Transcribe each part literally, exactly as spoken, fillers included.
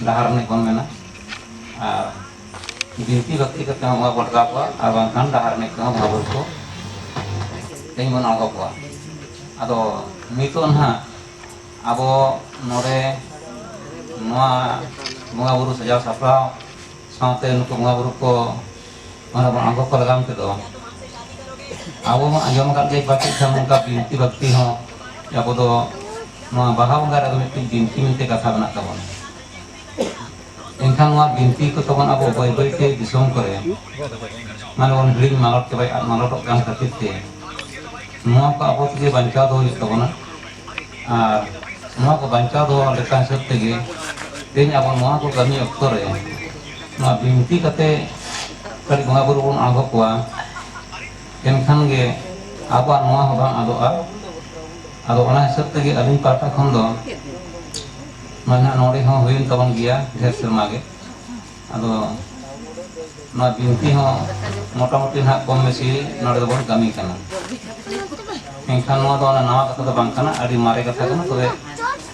ᱰᱟᱦᱟᱨ ᱮᱱᱮᱡ ᱵᱚᱱ ᱢᱮᱱᱟ᱾ ᱟᱨ ᱵᱤᱱᱛᱤ ᱵᱷᱟᱹᱠᱛᱤ ᱠᱟᱛᱮ ᱦᱚᱸ ᱵᱚᱸᱜᱟ ᱵᱚᱱ ᱞᱟᱜᱟᱣ ᱠᱚᱣᱟ, ᱟᱨ ᱵᱟᱝᱠᱷᱟᱱ ᱰᱟᱦᱟᱨ ᱮᱱᱮᱡ ᱛᱮᱦᱚᱸ ᱵᱚᱸᱜᱟ ᱵᱩᱨᱩ ᱠᱚ ᱛᱮᱦᱮᱧ ᱵᱚᱱ ᱟᱬᱜᱚ ᱠᱚᱣᱟ᱾ ᱟᱫᱚ ᱱᱤᱛᱚᱜ ᱱᱟᱦᱟᱜ ᱟᱵᱚ ᱱᱚᱰᱮ ᱱᱚᱣᱟ ᱵᱚᱸᱜᱟ ᱵᱩᱨᱩ ᱥᱟᱡᱟᱣ ᱥᱟᱯᱲᱟᱣ ᱥᱟᱶᱛᱮ ᱱᱩᱠᱩ ᱵᱚᱸᱜᱟ ᱵᱩᱨᱩ ᱠᱚ ᱚᱸᱰᱮ ᱵᱚᱱ ᱟᱬᱜᱚ ᱠᱚ ᱞᱟᱜᱟᱱ ᱛᱮᱫᱚ, ᱟᱵᱚ ᱵᱚᱱ ᱟᱸᱡᱚᱢ ᱟᱠᱟᱫ ᱜᱮᱭᱟ ᱯᱟᱪᱮᱫ ᱠᱷᱟᱱ ᱱᱚᱝᱠᱟ ᱵᱤᱱᱛᱤ ᱵᱷᱟᱹᱠᱛᱤ ᱦᱚᱸ ᱟᱵᱚ ᱫᱚ ᱱᱚᱣᱟ ᱵᱟᱦᱟ ᱵᱚᱸᱜᱟ ᱨᱮᱫᱚ ᱢᱤᱫᱴᱤᱡ ᱵᱤᱱᱛᱤ ᱢᱮᱱᱛᱮ ᱠᱟᱛᱷᱟ ᱢᱮᱱᱟᱜ ᱛᱟᱵᱚᱱᱟ᱾ ᱮᱱᱠᱷᱟᱱ ᱱᱚᱣᱟ ᱵᱤᱱᱛᱤ ᱠᱚ ᱛᱟᱵᱚᱱ ᱟᱵᱚ ᱵᱟᱹᱭ ᱵᱟᱹᱭ ᱛᱮ ᱫᱤᱥᱚᱢ ᱠᱚᱨᱮ ᱢᱟᱱᱮ ᱵᱚᱱ ᱦᱤᱲᱤᱧ ᱢᱟᱞᱚᱴ ᱪᱟᱵᱟᱭᱮᱫ, ᱟᱫ ᱢᱟᱞᱚᱴᱚᱜ ᱠᱟᱱ ᱠᱷᱟᱹᱛᱤᱨ ᱛᱮ ᱱᱚᱣᱟ ᱠᱚ ᱟᱵᱚ ᱛᱮᱜᱮ ᱵᱟᱧᱪᱟᱣ ᱫᱚᱦᱚ ᱦᱩᱭᱩᱜ ᱛᱟᱵᱚᱱᱟ᱾ ᱟᱨ ᱱᱚᱣᱟ ᱠᱚ ᱵᱟᱧᱪᱟᱣ ᱫᱚᱦᱚ ᱞᱮᱠᱟ ᱦᱤᱥᱟᱹᱵ ᱛᱮᱜᱮ ᱛᱮᱦᱮᱧ ᱟᱵᱚ ᱱᱚᱣᱟ ᱠᱚ ᱠᱟᱹᱢᱤ ᱚᱠᱛᱚ ᱨᱮ ᱱᱚᱣᱟ ᱵᱤᱱᱛᱤ ᱠᱟᱛᱮ ᱠᱟᱹᱴᱤᱡ ᱵᱚᱸᱜᱟ ᱵᱩᱨᱩ ᱵᱚᱱ ᱟᱬᱜᱚ ᱠᱚᱣᱟ, ᱮᱱᱠᱷᱟᱱ ᱜᱮ ᱟᱵᱚᱣᱟᱜ ᱱᱚᱣᱟ ᱦᱚᱸ ᱵᱟᱝ ᱟᱫᱚᱜᱼᱟ᱾ ᱟᱫᱚ ᱚᱱᱟ ᱦᱤᱥᱟᱹᱵ ᱛᱮᱜᱮ ᱟᱹᱞᱤᱧ ᱯᱟᱦᱴᱟ ᱠᱷᱚᱱ ᱫᱚ ᱢᱟᱱᱮ ᱱᱚᱰᱮ ᱦᱚᱸ ᱦᱩᱭᱮᱱ ᱛᱟᱵᱚᱱ ᱜᱮᱭᱟ ᱰᱷᱮᱨ ᱥᱮᱨᱢᱟ ᱜᱮ᱾ ᱟᱫᱚ ᱱᱚᱣᱟ ᱵᱤᱱᱛᱤ ᱦᱚᱸ ᱢᱚᱴᱟᱢᱩᱴᱤ ᱱᱟᱦᱟᱜ ᱠᱚᱢ ᱵᱮᱥᱤ ᱱᱚᱰᱮ ᱫᱚᱵᱚᱱ ᱠᱟᱹᱢᱤ ᱠᱟᱱᱟ᱾ ᱢᱮᱱᱠᱷᱟᱱ ᱱᱚᱣᱟ ᱫᱚ ᱚᱱᱟ ᱱᱟᱣᱟ ᱠᱟᱛᱷᱟ ᱫᱚ ᱵᱟᱝ ᱠᱟᱱᱟ, ᱟᱹᱰᱤ ᱢᱟᱨᱮ ᱠᱟᱛᱷᱟ ᱠᱟᱱᱟ᱾ ᱛᱚᱵᱮ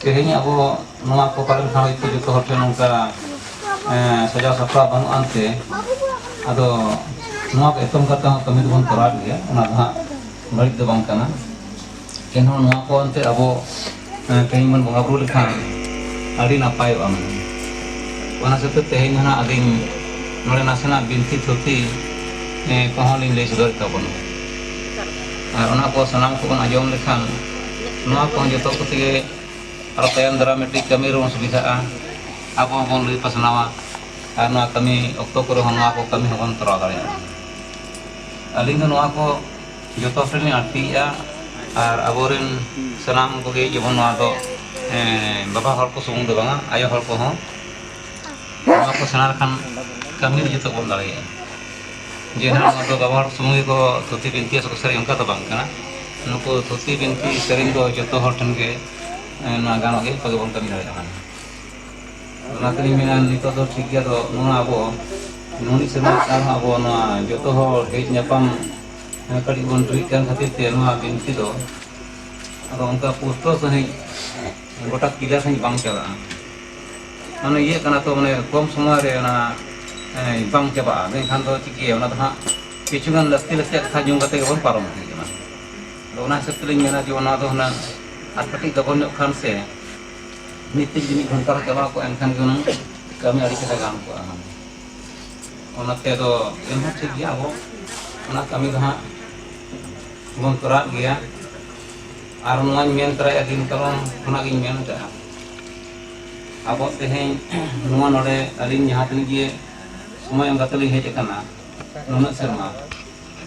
ᱛᱮᱦᱮᱧ ᱟᱵᱚ ᱱᱚᱣᱟ ᱠᱚ ᱯᱟᱞᱮᱱ ᱠᱷᱟᱱ ᱦᱚᱭᱛᱳ ᱡᱚᱛᱚ ᱦᱚᱲ ᱴᱷᱮᱱ ᱱᱚᱝᱠᱟ, ᱮᱸ, ᱥᱟᱡᱟᱣ ᱥᱟᱯᱲᱟᱣ ᱵᱟᱹᱱᱩᱜ ᱟᱱᱛᱮ, ᱟᱫᱚ ᱱᱚᱣᱟ ᱠᱚ ᱮᱛᱚᱢ ᱠᱟᱛᱮ ᱦᱚᱸ ᱠᱟᱹᱢᱤ ᱫᱚᱵᱚᱱ ᱛᱚᱨᱟᱣ ᱜᱮᱭᱟ, ᱚᱱᱟ ᱫᱚ ᱦᱟᱸᱜ ᱵᱟᱹᱲᱤᱡ ᱫᱚ ᱵᱟᱝ ᱠᱟᱱᱟ᱾ ᱮᱱᱦᱚᱸ ᱱᱚᱣᱟ ᱠᱚ ᱮᱱᱛᱮ ᱟᱵᱚ, ᱮᱸ, ᱛᱮᱦᱮᱧ ᱵᱚᱱ ᱵᱚᱸᱜᱟ ᱵᱩᱨᱩ ᱞᱮᱠᱷᱟᱱ ᱟᱹᱰᱤ ᱱᱟᱯᱟᱭᱚᱜᱼᱟ ᱢᱮᱱᱛᱮ᱾ ᱚᱱᱟ ᱦᱤᱥᱟᱹᱵ ᱛᱮ ᱛᱮᱦᱮᱧ ᱫᱚ ᱦᱟᱸᱜ ᱟᱹᱞᱤᱧ ᱱᱚᱰᱮ ᱱᱟᱥᱮᱱᱟᱜ ᱵᱤᱱᱛᱤ ᱛᱷᱩᱛᱤ, ᱮᱸ, ᱠᱚᱦᱚᱸ ᱞᱤᱧ ᱞᱟᱹᱭ ᱥᱚᱫᱚᱨᱮᱫ ᱛᱟᱵᱚᱱᱟ᱾ ᱟᱨ ᱚᱱᱟ ᱠᱚ ᱥᱟᱱᱟᱢ ᱠᱚᱵᱚᱱ ᱟᱸᱡᱚᱢ ᱞᱮᱠᱷᱟᱱ ᱱᱚᱣᱟ ᱠᱚᱦᱚᱸ ᱡᱚᱛᱚ ᱠᱚᱛᱮ ᱜᱮ ᱟᱨᱚ ᱛᱟᱭᱚᱢ ᱫᱟᱨᱟᱢ ᱢᱤᱫᱴᱤᱡ ᱠᱟᱹᱢᱤ ᱨᱮᱵᱚᱱ ᱥᱩᱵᱤᱫᱷᱟᱜᱼᱟ, ᱟᱵᱚ ᱦᱚᱸᱵᱚᱱ ᱞᱟᱹᱭ ᱯᱟᱥᱱᱟᱣᱟ, ᱟᱨ ᱱᱚᱣᱟ ᱠᱟᱹᱢᱤ ᱚᱠᱛᱚ ᱠᱚᱨᱮ ᱦᱚᱸ ᱱᱚᱣᱟ ᱠᱚ ᱠᱟᱹᱢᱤ ᱦᱚᱸᱵᱚᱱ ᱛᱚᱨᱟᱣ ᱫᱟᱲᱮᱭᱟᱜᱼᱟ᱾ ᱟᱹᱞᱤᱧ ᱫᱚ ᱱᱚᱣᱟ ᱠᱚ ᱡᱚᱛᱚ ᱦᱚᱲ ᱴᱷᱮᱱ ᱞᱤᱧ ᱟᱹᱲᱛᱤᱭᱮᱫᱼᱟ, ᱟᱨ ᱟᱵᱚᱨᱮᱱ ᱥᱟᱱᱟᱢ ᱠᱚᱜᱮ ᱡᱮᱢᱚᱱ ᱱᱚᱣᱟ ᱫᱚ, ᱮᱸ, ᱵᱟᱵᱟ ᱦᱚᱲ ᱠᱚ ᱥᱩᱢᱩᱝ ᱫᱚ ᱵᱟᱝᱟ, ᱟᱭᱳ ᱦᱚᱲ ᱠᱚᱦᱚᱸ ᱱᱚᱣᱟ ᱠᱚ ᱥᱮᱬᱟ ᱞᱮᱠᱷᱟᱱ ᱠᱟᱹᱢᱤ ᱨᱮ ᱡᱚᱛᱚ ᱵᱚᱱ ᱫᱟᱲᱮᱭᱟᱜᱼᱟ᱾ ᱡᱮ ᱱᱚᱣᱟ ᱫᱚ ᱵᱟᱵᱟ ᱦᱚᱲ ᱥᱩᱢᱩᱝ ᱜᱮᱠᱚ ᱛᱷᱩᱛᱤ ᱵᱤᱱᱛᱤᱭᱟ ᱥᱮ ᱠᱚ ᱥᱮᱨᱮᱧ, ᱚᱱᱠᱟ ᱫᱚ ᱵᱟᱝ ᱠᱟᱱᱟ᱾ ᱱᱩᱠᱩ ᱛᱷᱩᱛᱤ ᱵᱤᱱᱛᱤ ᱥᱮᱨᱮᱧ ᱫᱚ ᱡᱚᱛᱚ ᱦᱚᱲ ᱴᱷᱮᱱ ᱜᱮ, ᱮᱸ, ᱱᱚᱣᱟ ᱜᱟᱱᱚᱜ ᱜᱮ, ᱡᱚᱛᱚ ᱜᱮᱵᱚᱱ ᱠᱟᱹᱢᱤ ᱫᱟᱲᱮᱭᱟᱜᱼᱟ᱾ ᱚᱱᱟ ᱛᱮᱞᱤᱧ ᱢᱮᱱᱟ, ᱱᱤᱛᱚᱜ ᱫᱚ ᱴᱷᱤᱠ ᱜᱮᱭᱟ, ᱫᱚ ᱱᱚᱣᱟ ᱟᱵᱚ ᱱᱩᱱᱤᱡ ᱥᱮᱨᱢᱟ ᱟᱨᱦᱚᱸ ᱟᱵᱚ ᱱᱚᱣᱟ ᱡᱚᱛᱚ ᱦᱚᱲ ᱦᱮᱡ ᱧᱟᱯᱟᱢ ᱠᱟᱹᱴᱤᱡ ᱵᱚᱱ ᱰᱮᱨᱤᱜ ᱠᱟᱱ ᱠᱷᱟᱹᱛᱤᱨ ᱛᱮ ᱱᱚᱣᱟ ᱵᱤᱱᱛᱤ ᱫᱚ ᱟᱫᱚ ᱚᱱᱠᱟ ᱯᱩᱥᱴᱟᱹᱣ ᱥᱟᱺᱦᱤᱡ, ᱜᱚᱴᱟ clear ᱥᱟᱺᱦᱤᱡ ᱵᱟᱝ ᱪᱟᱞᱟᱜᱼᱟ᱾ ᱢᱟᱱᱮ ᱤᱭᱟᱹᱜ ᱠᱟᱱᱟ ᱛᱚ, ᱢᱟᱱᱮ ᱠᱚᱢ ᱥᱚᱢᱚᱭ ᱨᱮ ᱚᱱᱟ, ᱮᱸ, ᱵᱟᱝ ᱪᱟᱵᱟᱜᱼᱟ᱾ ᱢᱮᱱᱠᱷᱟᱱ ᱫᱚ ᱪᱤᱠᱟᱹᱭᱟ, ᱚᱱᱟ ᱫᱚ ᱦᱟᱸᱜ ᱠᱤᱪᱷᱩ ᱜᱟᱱ ᱞᱟᱹᱠᱛᱤ ᱞᱟᱹᱠᱛᱤᱭᱟᱜ ᱠᱟᱛᱷᱟ ᱧᱩᱢ ᱠᱟᱛᱮ ᱜᱮᱵᱚᱱ ᱯᱟᱨᱚᱢ ᱤᱫᱤᱜ ᱠᱟᱱᱟ᱾ ᱟᱫᱚ ᱚᱱᱟ ᱦᱤᱥᱟᱹᱵ ᱛᱮᱞᱤᱧ ᱢᱮᱱᱟ ᱡᱮ ᱚᱱᱟ ᱫᱚ ᱦᱩᱱᱟᱹᱝ ᱟᱨ ᱠᱟᱹᱴᱤᱡ ᱞᱚᱜᱚᱱ ᱧᱚᱜ ᱠᱷᱟᱱ ᱥᱮ ᱢᱤᱫ ᱛᱮ ᱡᱩᱫᱤ ᱢᱤᱫ ᱜᱷᱚᱱᱴᱟ ᱨᱮ ᱪᱟᱵᱟ ᱠᱚᱜᱼᱟ, ᱮᱱᱠᱷᱟᱱ ᱜᱮ ᱦᱩᱱᱟᱹᱝ ᱠᱟᱹᱢᱤ ᱟᱹᱰᱤ ᱪᱮᱦᱨᱟ ᱜᱟᱱ ᱠᱚᱜᱼᱟ ᱦᱩᱱᱟᱹᱝ᱾ ᱚᱱᱟᱛᱮ ᱫᱚ ᱮᱱᱦᱚᱸ ᱴᱷᱤᱠ ᱜᱮᱭᱟ, ᱟᱵᱚ ᱚᱱᱟ ᱠᱟᱹᱢᱤ ᱫᱚ ᱦᱟᱸᱜ ᱵᱚᱱ ᱛᱚᱨᱟᱣ ᱜᱮᱭᱟ᱾ ᱟᱨ ᱱᱚᱣᱟᱧ ᱢᱮᱱ ᱛᱚᱨᱟᱭᱟ, ᱫᱤᱱ ᱠᱟᱞᱚᱢ ᱠᱷᱚᱱᱟᱜ ᱜᱤᱧ ᱢᱮᱱ ᱠᱟᱜᱼᱟ, ᱟᱵᱚ ᱛᱮᱦᱮᱧ ᱱᱚᱣᱟ ᱱᱚᱰᱮ ᱟᱹᱞᱤᱧ ᱡᱟᱦᱟᱸ ᱛᱤᱱᱟᱹᱜ ᱜᱮ ᱥᱚᱢᱚᱭ ᱮᱢ ᱠᱟᱛᱮ ᱞᱤᱧ ᱦᱮᱡ ᱟᱠᱟᱱᱟ, ᱱᱩᱱᱟᱹᱜ ᱥᱮᱨᱢᱟ,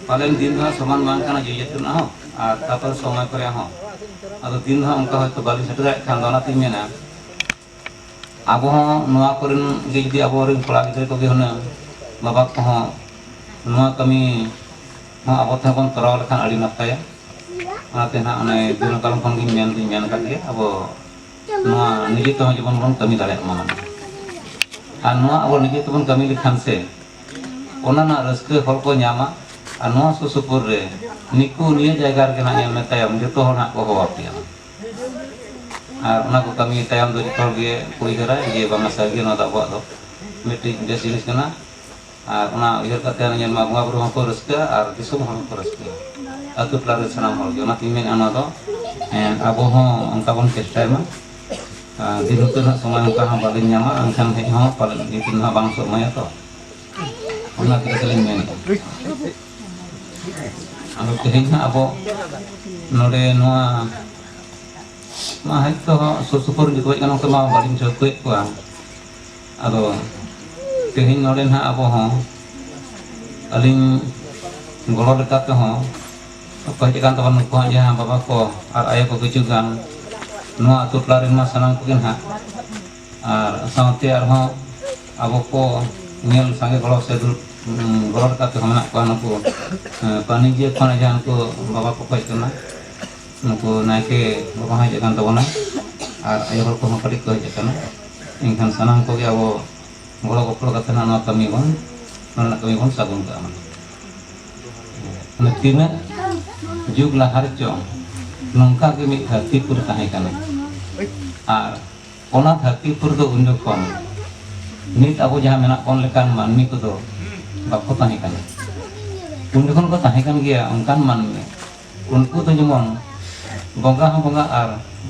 ᱯᱟᱞᱮᱱ ᱫᱤᱱ ᱫᱚ ᱦᱟᱸᱜ ᱥᱚᱢᱟᱱ ᱵᱟᱝ ᱠᱟᱱᱟ ᱡᱮ ᱡᱟᱹᱛ ᱨᱮᱱᱟᱜ ᱦᱚᱸ, ᱟᱨ ᱛᱟᱨᱯᱚᱨ ᱥᱚᱢᱚᱭ ᱠᱚᱨᱮ ᱦᱚᱸ᱾ ᱟᱫᱚ ᱫᱤᱱ ᱫᱚ ᱦᱟᱸᱜ ᱚᱱᱠᱟ ᱦᱚᱭᱛᱳ ᱵᱟᱹᱞᱤᱧ ᱥᱮᱴᱮᱨ ᱫᱟᱲᱮᱭᱟᱜ ᱠᱷᱟᱱ ᱫᱚ ᱚᱱᱟᱛᱤᱧ ᱢᱮᱱᱟ, ᱟᱵᱚ ᱦᱚᱸ ᱱᱚᱣᱟ ᱠᱚᱨᱮᱱ ᱜᱮ ᱡᱩᱫᱤ ᱟᱵᱚᱨᱮᱱ ᱠᱚᱲᱟ ᱜᱤᱫᱽᱨᱟᱹ ᱠᱚᱜᱮ ᱦᱩᱱᱟᱹᱝ, ᱵᱟᱵᱟ ᱠᱚᱦᱚᱸ ᱱᱚᱣᱟ ᱠᱟᱹᱢᱤ ᱦᱚᱸ ᱟᱵᱚ ᱛᱮᱦᱚᱸ ᱵᱚᱱ ᱛᱚᱨᱟᱣ ᱞᱮᱠᱷᱟᱱ ᱟᱹᱰᱤ ᱱᱟᱯᱟᱭᱟ᱾ ᱚᱱᱟᱛᱮ ᱱᱟᱦᱟᱜ ᱚᱱᱮ ᱫᱤᱱ ᱠᱟᱞᱚᱢ ᱠᱷᱚᱱ ᱜᱤᱧ ᱢᱮᱱ ᱫᱩᱧ ᱢᱮᱱ ᱟᱠᱟᱫ ᱜᱮᱭᱟ, ᱟᱵᱚ ᱱᱚᱣᱟ ᱱᱤᱡᱮ ᱛᱮᱦᱚᱸ ᱡᱮᱢᱚᱱ ᱵᱚᱱ ᱠᱟᱹᱢᱤ ᱫᱟᱲᱮᱭᱟᱜ ᱢᱟ᱾ ᱟᱨ ᱱᱚᱣᱟ ᱟᱵᱚ ᱱᱤᱡᱮ ᱛᱮᱵᱚᱱ ᱠᱟᱹᱢᱤ ᱞᱮᱠᱷᱟᱱ ᱥᱮ, ᱚᱱᱟ ᱨᱮᱱᱟᱜ ᱨᱟᱹᱥᱠᱟᱹ ᱦᱚᱲ ᱠᱚ ᱧᱟᱢᱟ᱾ ᱟᱨ ᱱᱚᱣᱟ ᱥᱩᱨ ᱥᱩᱯᱩᱨ ᱨᱮ ᱱᱤᱠᱩ ᱱᱤᱭᱟᱹ ᱡᱟᱭᱜᱟ ᱨᱮᱜᱮ ᱱᱟᱜ ᱧᱮᱞ ᱢᱮ, ᱛᱟᱭᱚᱢ ᱡᱚᱛᱚ ᱦᱚᱲ ᱱᱟᱜ ᱠᱚ ᱦᱚᱦᱚ ᱟᱯᱮᱭᱟ᱾ ᱟᱨ ᱚᱱᱟ ᱠᱚ ᱠᱟᱹᱢᱤ ᱛᱟᱭᱚᱢ ᱫᱚ ᱡᱚᱛᱚ ᱦᱚᱲ ᱜᱮ ᱠᱩᱲᱤ ᱫᱷᱟᱨᱟ ᱡᱮ ᱵᱟᱝᱟ ᱥᱟᱹᱨᱤ ᱜᱮ ᱱᱚᱣᱟ ᱫᱚ ᱟᱵᱚᱣᱟᱜ ᱫᱚ ᱢᱤᱫᱴᱤᱡ ᱵᱮᱥ ᱡᱤᱱᱤᱥ ᱠᱟᱱᱟ᱾ ᱟᱨ ᱚᱱᱟ ᱩᱭᱦᱟᱹᱨ ᱠᱟᱛᱮ ᱧᱮᱞ ᱢᱟ, ᱵᱚᱸᱜᱟ ᱵᱩᱨᱩ ᱦᱚᱸᱠᱚ ᱨᱟᱹᱥᱠᱟᱹᱜᱼᱟ ᱟᱨ ᱫᱤᱥᱚᱢ ᱦᱚᱲ ᱦᱚᱸᱠᱚ ᱨᱟᱹᱥᱠᱟᱹᱜᱼᱟ, ᱟᱹᱛᱩ ᱴᱚᱞᱟ ᱨᱮ ᱥᱟᱱᱟᱢ ᱦᱚᱲ ᱜᱮ᱾ ᱚᱱᱟᱛᱤᱧ ᱢᱮᱱᱟ, ᱚᱱᱟ ᱫᱚ, ᱮᱸ, ᱟᱵᱚ ᱦᱚᱸ ᱚᱱᱠᱟ ᱵᱚᱱ ᱪᱮᱥᱴᱟᱭ ᱢᱟ᱾ ᱟᱨ ᱫᱤᱱ ᱦᱚᱸᱛᱚ ᱱᱟᱜ ᱥᱚᱢᱚᱭ ᱚᱱᱠᱟ ᱦᱚᱸ ᱵᱟᱹᱞᱤᱧ ᱧᱟᱢᱟ, ᱮᱱᱠᱷᱟᱱ ᱦᱮᱡ ᱦᱚᱸ ᱯᱟᱞᱮᱱ ᱢᱤᱫ ᱫᱤᱱ ᱦᱚᱸ ᱵᱟᱝ ᱥᱚᱢᱚᱭᱟ ᱛᱚ᱾ ᱚᱱᱟ ᱠᱟᱛᱷᱟ ᱜᱮᱞᱤᱧ ᱢᱮᱱᱮᱫᱼᱟ᱾ ᱟᱫᱚ ᱛᱮᱦᱮᱧ ᱦᱟᱸᱜ ᱟᱵᱚ ᱱᱚᱰᱮ ᱱᱚᱣᱟ ᱢᱟ ᱦᱚᱭᱛᱳ ᱥᱩᱨ ᱥᱩᱯᱩᱨ ᱡᱚᱛᱚ ᱦᱮᱡ ᱠᱟᱱᱟ, ᱚᱱᱠᱟ ᱢᱟ ᱵᱟᱹᱞᱤᱧ ᱴᱷᱟᱹᱣᱠᱟᱹᱭᱮᱫ ᱠᱚᱣᱟ᱾ ᱟᱫᱚ ᱛᱮᱦᱮᱧ ᱱᱚᱰᱮ ᱱᱟᱦᱟᱜ ᱟᱵᱚ ᱦᱚᱸ, ᱟᱹᱞᱤᱧ ᱜᱚᱲᱚ ᱞᱮᱠᱟ ᱛᱮᱦᱚᱸ ᱠᱚ ᱦᱮᱡ ᱟᱠᱟᱱ ᱛᱟᱵᱚᱱᱟ, ᱱᱩᱠᱩ ᱦᱚᱸ ᱡᱟᱦᱟᱸ ᱵᱟᱵᱟ ᱠᱚ ᱟᱨ ᱟᱭᱳ ᱠᱚ ᱠᱤᱪᱷᱩ ᱜᱟᱱ ᱱᱚᱣᱟ ᱟᱹᱛᱩ ᱴᱚᱞᱟ ᱨᱮᱱ ᱢᱟ ᱥᱟᱱᱟᱢ ᱠᱚᱜᱮ ᱱᱟᱦᱟᱜ, ᱟᱨ ᱥᱟᱶᱛᱮ ᱟᱨᱦᱚᱸ ᱟᱵᱚ ᱠᱚ ᱧᱮᱞ ᱥᱟᱸᱜᱮ ᱜᱚᱲᱚ ᱥᱮ ᱫᱩ-, ᱩᱸ, ᱜᱚᱲᱚ ᱞᱮᱠᱟ ᱛᱮᱦᱚᱸ ᱢᱮᱱᱟᱜ ᱠᱚᱣᱟ ᱱᱩᱠᱩ, ᱮᱸ, ᱯᱟᱹᱱᱤᱡᱤᱭᱟᱹ ᱠᱷᱚᱱ ᱡᱟᱦᱟᱸ ᱱᱩᱠᱩ ᱵᱟᱵᱟ ᱠᱚᱠᱚ ᱦᱮᱡ ᱠᱟᱱᱟ, ᱱᱩᱠᱩ ᱱᱟᱭᱠᱮ ᱵᱟᱵᱟ ᱦᱚᱸ ᱦᱮᱡ ᱟᱠᱟᱱ ᱛᱟᱵᱚᱱᱟ, ᱟᱨ ᱟᱭᱳ ᱦᱚᱲ ᱠᱚᱦᱚᱸ ᱠᱟᱹᱴᱤᱡ ᱠᱚ ᱦᱮᱡ ᱟᱠᱟᱱᱟ᱾ ᱮᱱᱠᱷᱟᱱ ᱥᱟᱱᱟᱢ ᱠᱚᱜᱮ ᱟᱵᱚ ᱜᱚᱲᱚ ᱜᱚᱯᱚᱲᱚ ᱠᱟᱛᱮ ᱱᱟᱜ ᱱᱚᱣᱟ ᱠᱟᱹᱢᱤ ᱵᱚᱱ, ᱱᱚᱣᱟ ᱨᱮᱱᱟᱜ ᱠᱟᱹᱢᱤ ᱵᱚᱱ ᱥᱟᱹᱜᱩᱱ ᱠᱟᱜᱼᱟ᱾ ᱢᱟᱱᱮ ᱛᱤᱱᱟᱹᱜ ᱡᱩᱜᱽ ᱞᱟᱦᱟ ᱨᱮ ᱪᱚᱝ ᱱᱚᱝᱠᱟ ᱜᱮ ᱢᱤᱫ ᱫᱷᱟᱹᱨᱛᱤ ᱯᱩᱨᱤ ᱛᱟᱦᱮᱸ ᱠᱟᱱᱟ, ᱟᱨ ᱚᱱᱟ ᱫᱷᱟᱹᱨᱛᱤ ᱯᱩᱨᱤ ᱫᱚ ᱩᱱ ᱡᱚᱠᱷᱚᱱ ᱱᱤᱛ ᱟᱵᱚ ᱡᱟᱦᱟᱸ ᱢᱮᱱᱟᱜ ᱵᱚᱱ ᱞᱮᱠᱟᱱ ᱢᱟᱹᱱᱢᱤ ᱠᱚᱫᱚ ᱵᱟᱠᱚ ᱛᱟᱦᱮᱸ ᱠᱟᱱᱟ᱾ ᱩᱱ ᱡᱚᱠᱷᱚᱱ ᱠᱚ ᱛᱟᱦᱮᱸ ᱠᱟᱱ ᱜᱮᱭᱟ ᱚᱱᱠᱟᱱ ᱢᱟᱹᱱᱢᱤ, ᱩᱱᱠᱩ ᱫᱚ ᱡᱮᱢᱚᱱ ᱵᱚᱸᱜᱟ ᱦᱚᱸ ᱵᱚᱸᱜᱟ ᱟᱨ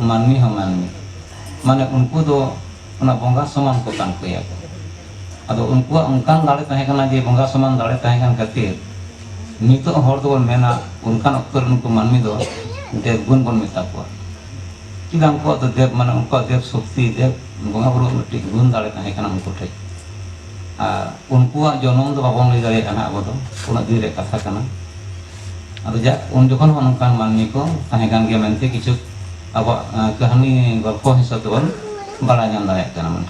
ᱢᱟᱹᱱᱢᱤ ᱦᱚᱸ ᱢᱟᱹᱱᱢᱤ, ᱢᱟᱱᱮ ᱩᱱᱠᱩ ᱫᱚ ᱚᱱᱟ ᱵᱚᱸᱜᱟ ᱥᱚᱢᱟᱱ ᱠᱚ ᱠᱟᱱ ᱠᱚᱭᱟ ᱠᱚ᱾ ᱟᱫᱚ ᱩᱱᱠᱩᱣᱟᱜ ᱚᱱᱠᱟᱱ ᱫᱟᱲᱮ ᱛᱟᱦᱮᱸ ᱠᱟᱱᱟ ᱡᱮ ᱵᱚᱸᱜᱟ ᱥᱚᱢᱟᱱ ᱫᱟᱲᱮ ᱛᱟᱦᱮᱸ ᱠᱟᱱ ᱠᱷᱟᱹᱛᱤᱨ ᱱᱤᱛᱚᱜ ᱦᱚᱲ ᱫᱚᱵᱚᱱ ᱢᱮᱱᱟ ᱚᱱᱠᱟᱱ ᱚᱠᱛᱚ ᱨᱮ ᱩᱱᱠᱩ ᱢᱟᱹᱱᱢᱤ ᱫᱚ ᱫᱮᱵ ᱜᱩᱱ ᱵᱚᱱ ᱢᱮᱛᱟ ᱠᱚᱣᱟ᱾ ᱪᱮᱫᱟᱜ ᱩᱱᱠᱩᱣᱟᱜ ᱫᱚ ᱫᱮᱵ, ᱢᱟᱱᱮ ᱩᱱᱠᱩᱣᱟᱜ ᱫᱮᱵ ᱥᱚᱠᱛᱤ, ᱫᱮᱵ ᱵᱚᱸᱜᱟ ᱵᱩᱨᱩ ᱢᱤᱫᱴᱤᱡ ᱜᱩᱱ ᱫᱟᱲᱮ ᱛᱟᱦᱮᱸ ᱠᱟᱱᱟ ᱩᱱᱠᱩ ᱴᱷᱮᱱ᱾ ᱟᱨ ᱩᱱᱠᱩᱣᱟᱜ ᱡᱚᱱᱚᱢ ᱫᱚ ᱵᱟᱵᱚᱱ ᱞᱟᱹᱭ ᱫᱟᱲᱮᱭᱟᱜ ᱠᱟᱱᱟ ᱟᱵᱚ ᱫᱚ, ᱩᱱᱟᱹᱜ ᱫᱤᱱ ᱨᱮᱭᱟᱜ ᱠᱟᱛᱷᱟ ᱠᱟᱱᱟ᱾ ᱟᱫᱚ ᱡᱟᱠ, ᱩᱱ ᱡᱚᱠᱷᱚᱱ ᱦᱚᱸ ᱱᱚᱝᱠᱟᱱ ᱢᱟᱹᱱᱢᱤ ᱠᱚ ᱛᱟᱦᱮᱸ ᱠᱟᱱ ᱜᱮᱭᱟ ᱢᱮᱱᱛᱮ ᱠᱤᱪᱷᱩ ᱟᱵᱚᱣᱟᱜ, ᱟᱸ, ᱠᱟᱹᱦᱱᱤ ᱜᱚᱞᱯᱚ ᱦᱤᱥᱟᱹᱵ ᱛᱮᱵᱚᱱ ᱵᱟᱲᱟᱭ ᱧᱟᱢ ᱫᱟᱲᱮᱭᱟᱜ ᱠᱟᱱᱟ᱾ ᱢᱟᱱᱮ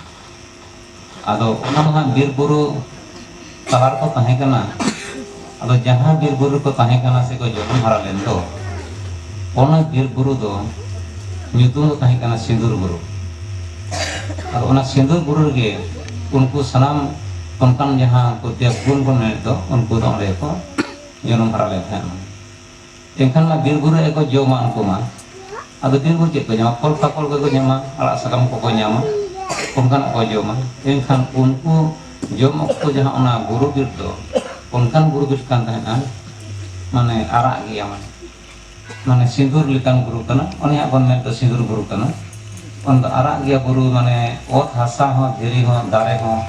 ᱟᱫᱚ ᱚᱱᱟ ᱫᱚ ᱦᱟᱸᱜ ᱵᱤᱨ ᱵᱩᱨᱩ ᱛᱟᱞᱟ ᱨᱮᱠᱚ ᱛᱟᱦᱮᱸ ᱠᱟᱱᱟ᱾ ᱟᱫᱚ ᱡᱟᱦᱟᱸ ᱵᱤᱨ ᱵᱩᱨᱩ ᱨᱮᱠᱚ ᱛᱟᱦᱮᱸ ᱠᱟᱱᱟ ᱥᱮᱠᱚ ᱡᱚᱱᱚᱢ ᱦᱟᱨᱟ ᱞᱮᱱ ᱫᱚ, ᱚᱱᱟ ᱵᱤᱨ ᱵᱩᱨᱩ ᱫᱚ ᱧᱩᱛᱩᱢ ᱫᱚ ᱛᱟᱦᱮᱸ ᱠᱟᱱᱟ ᱥᱤᱸᱫᱩᱨ ᱵᱩᱨᱩ᱾ ᱟᱫᱚ ᱚᱱᱟ ᱥᱤᱸᱫᱩᱨ ᱵᱩᱨᱩ ᱨᱮᱜᱮ ᱩᱱᱠᱩ ᱥᱟᱱᱟᱢ ᱚᱱᱠᱟᱱ ᱡᱟᱦᱟᱸ ᱠᱚ ᱫᱮᱵ ᱜᱩᱱ ᱵᱚᱱ ᱢᱮᱱᱮᱫ ᱫᱚ, ᱩᱱᱠᱩ ᱫᱚ ᱚᱸᱰᱮ ᱠᱚ ᱡᱚᱱᱚᱢ ᱦᱟᱨᱟ ᱞᱮᱱ ᱛᱟᱦᱮᱸᱫ᱾ ᱮᱱᱠᱷᱟᱱ ᱢᱟ ᱵᱤᱨ ᱵᱩᱨᱩ ᱨᱮᱠᱚ ᱡᱚᱢᱟ ᱩᱱᱠᱩ ᱢᱟ᱾ ᱟᱫᱚ ᱵᱤᱨ ᱵᱩᱨᱩ ᱪᱮᱫ ᱠᱚ ᱧᱟᱢᱟ? ᱯᱷᱚᱞ ᱯᱟᱠᱚᱲ ᱜᱮᱠᱚ ᱧᱟᱢᱟ, ᱟᱲᱟᱜ ᱥᱟᱠᱟᱢ ᱠᱚᱠᱚ ᱧᱟᱢᱟ, ᱚᱱᱠᱟᱱᱟᱜ ᱠᱚ ᱡᱚᱢᱟ᱾ ᱮᱱᱠᱷᱟᱱ ᱩᱱᱠᱩ ᱡᱚᱢ ᱚᱠᱛᱚ ᱡᱟᱦᱟᱸ ᱚᱱᱟ ᱵᱩᱨᱩ ᱵᱤᱨ ᱫᱚ ᱚᱱᱠᱟᱱ ᱵᱩᱨᱩ ᱵᱤᱨ ᱠᱟᱱ ᱛᱟᱦᱮᱸᱫᱼᱟ, ᱢᱟᱱᱮ ᱟᱨᱟᱜ ᱜᱮᱭᱟ, ᱢᱟᱱᱮ, ᱢᱟᱱᱮ ᱥᱤᱸᱫᱩᱨ ᱞᱮᱠᱟᱱ ᱵᱩᱨᱩ ᱠᱟᱱᱟ᱾ ᱚᱱᱮ ᱦᱟᱸᱜ ᱵᱚᱱ ᱢᱮᱱ ᱫᱚ ᱥᱤᱸᱫᱩᱨ ᱵᱩᱨᱩ ᱠᱟᱱᱟ᱾ ᱚᱱᱟ ᱫᱚ ᱟᱨᱟᱜ ᱜᱮᱭᱟ ᱵᱩᱨᱩ, ᱢᱟᱱᱮ ᱚᱛ ᱦᱟᱥᱟ ᱦᱚᱸ, ᱫᱷᱤᱨᱤ ᱦᱚᱸ, ᱫᱟᱨᱮ ᱦᱚᱸ,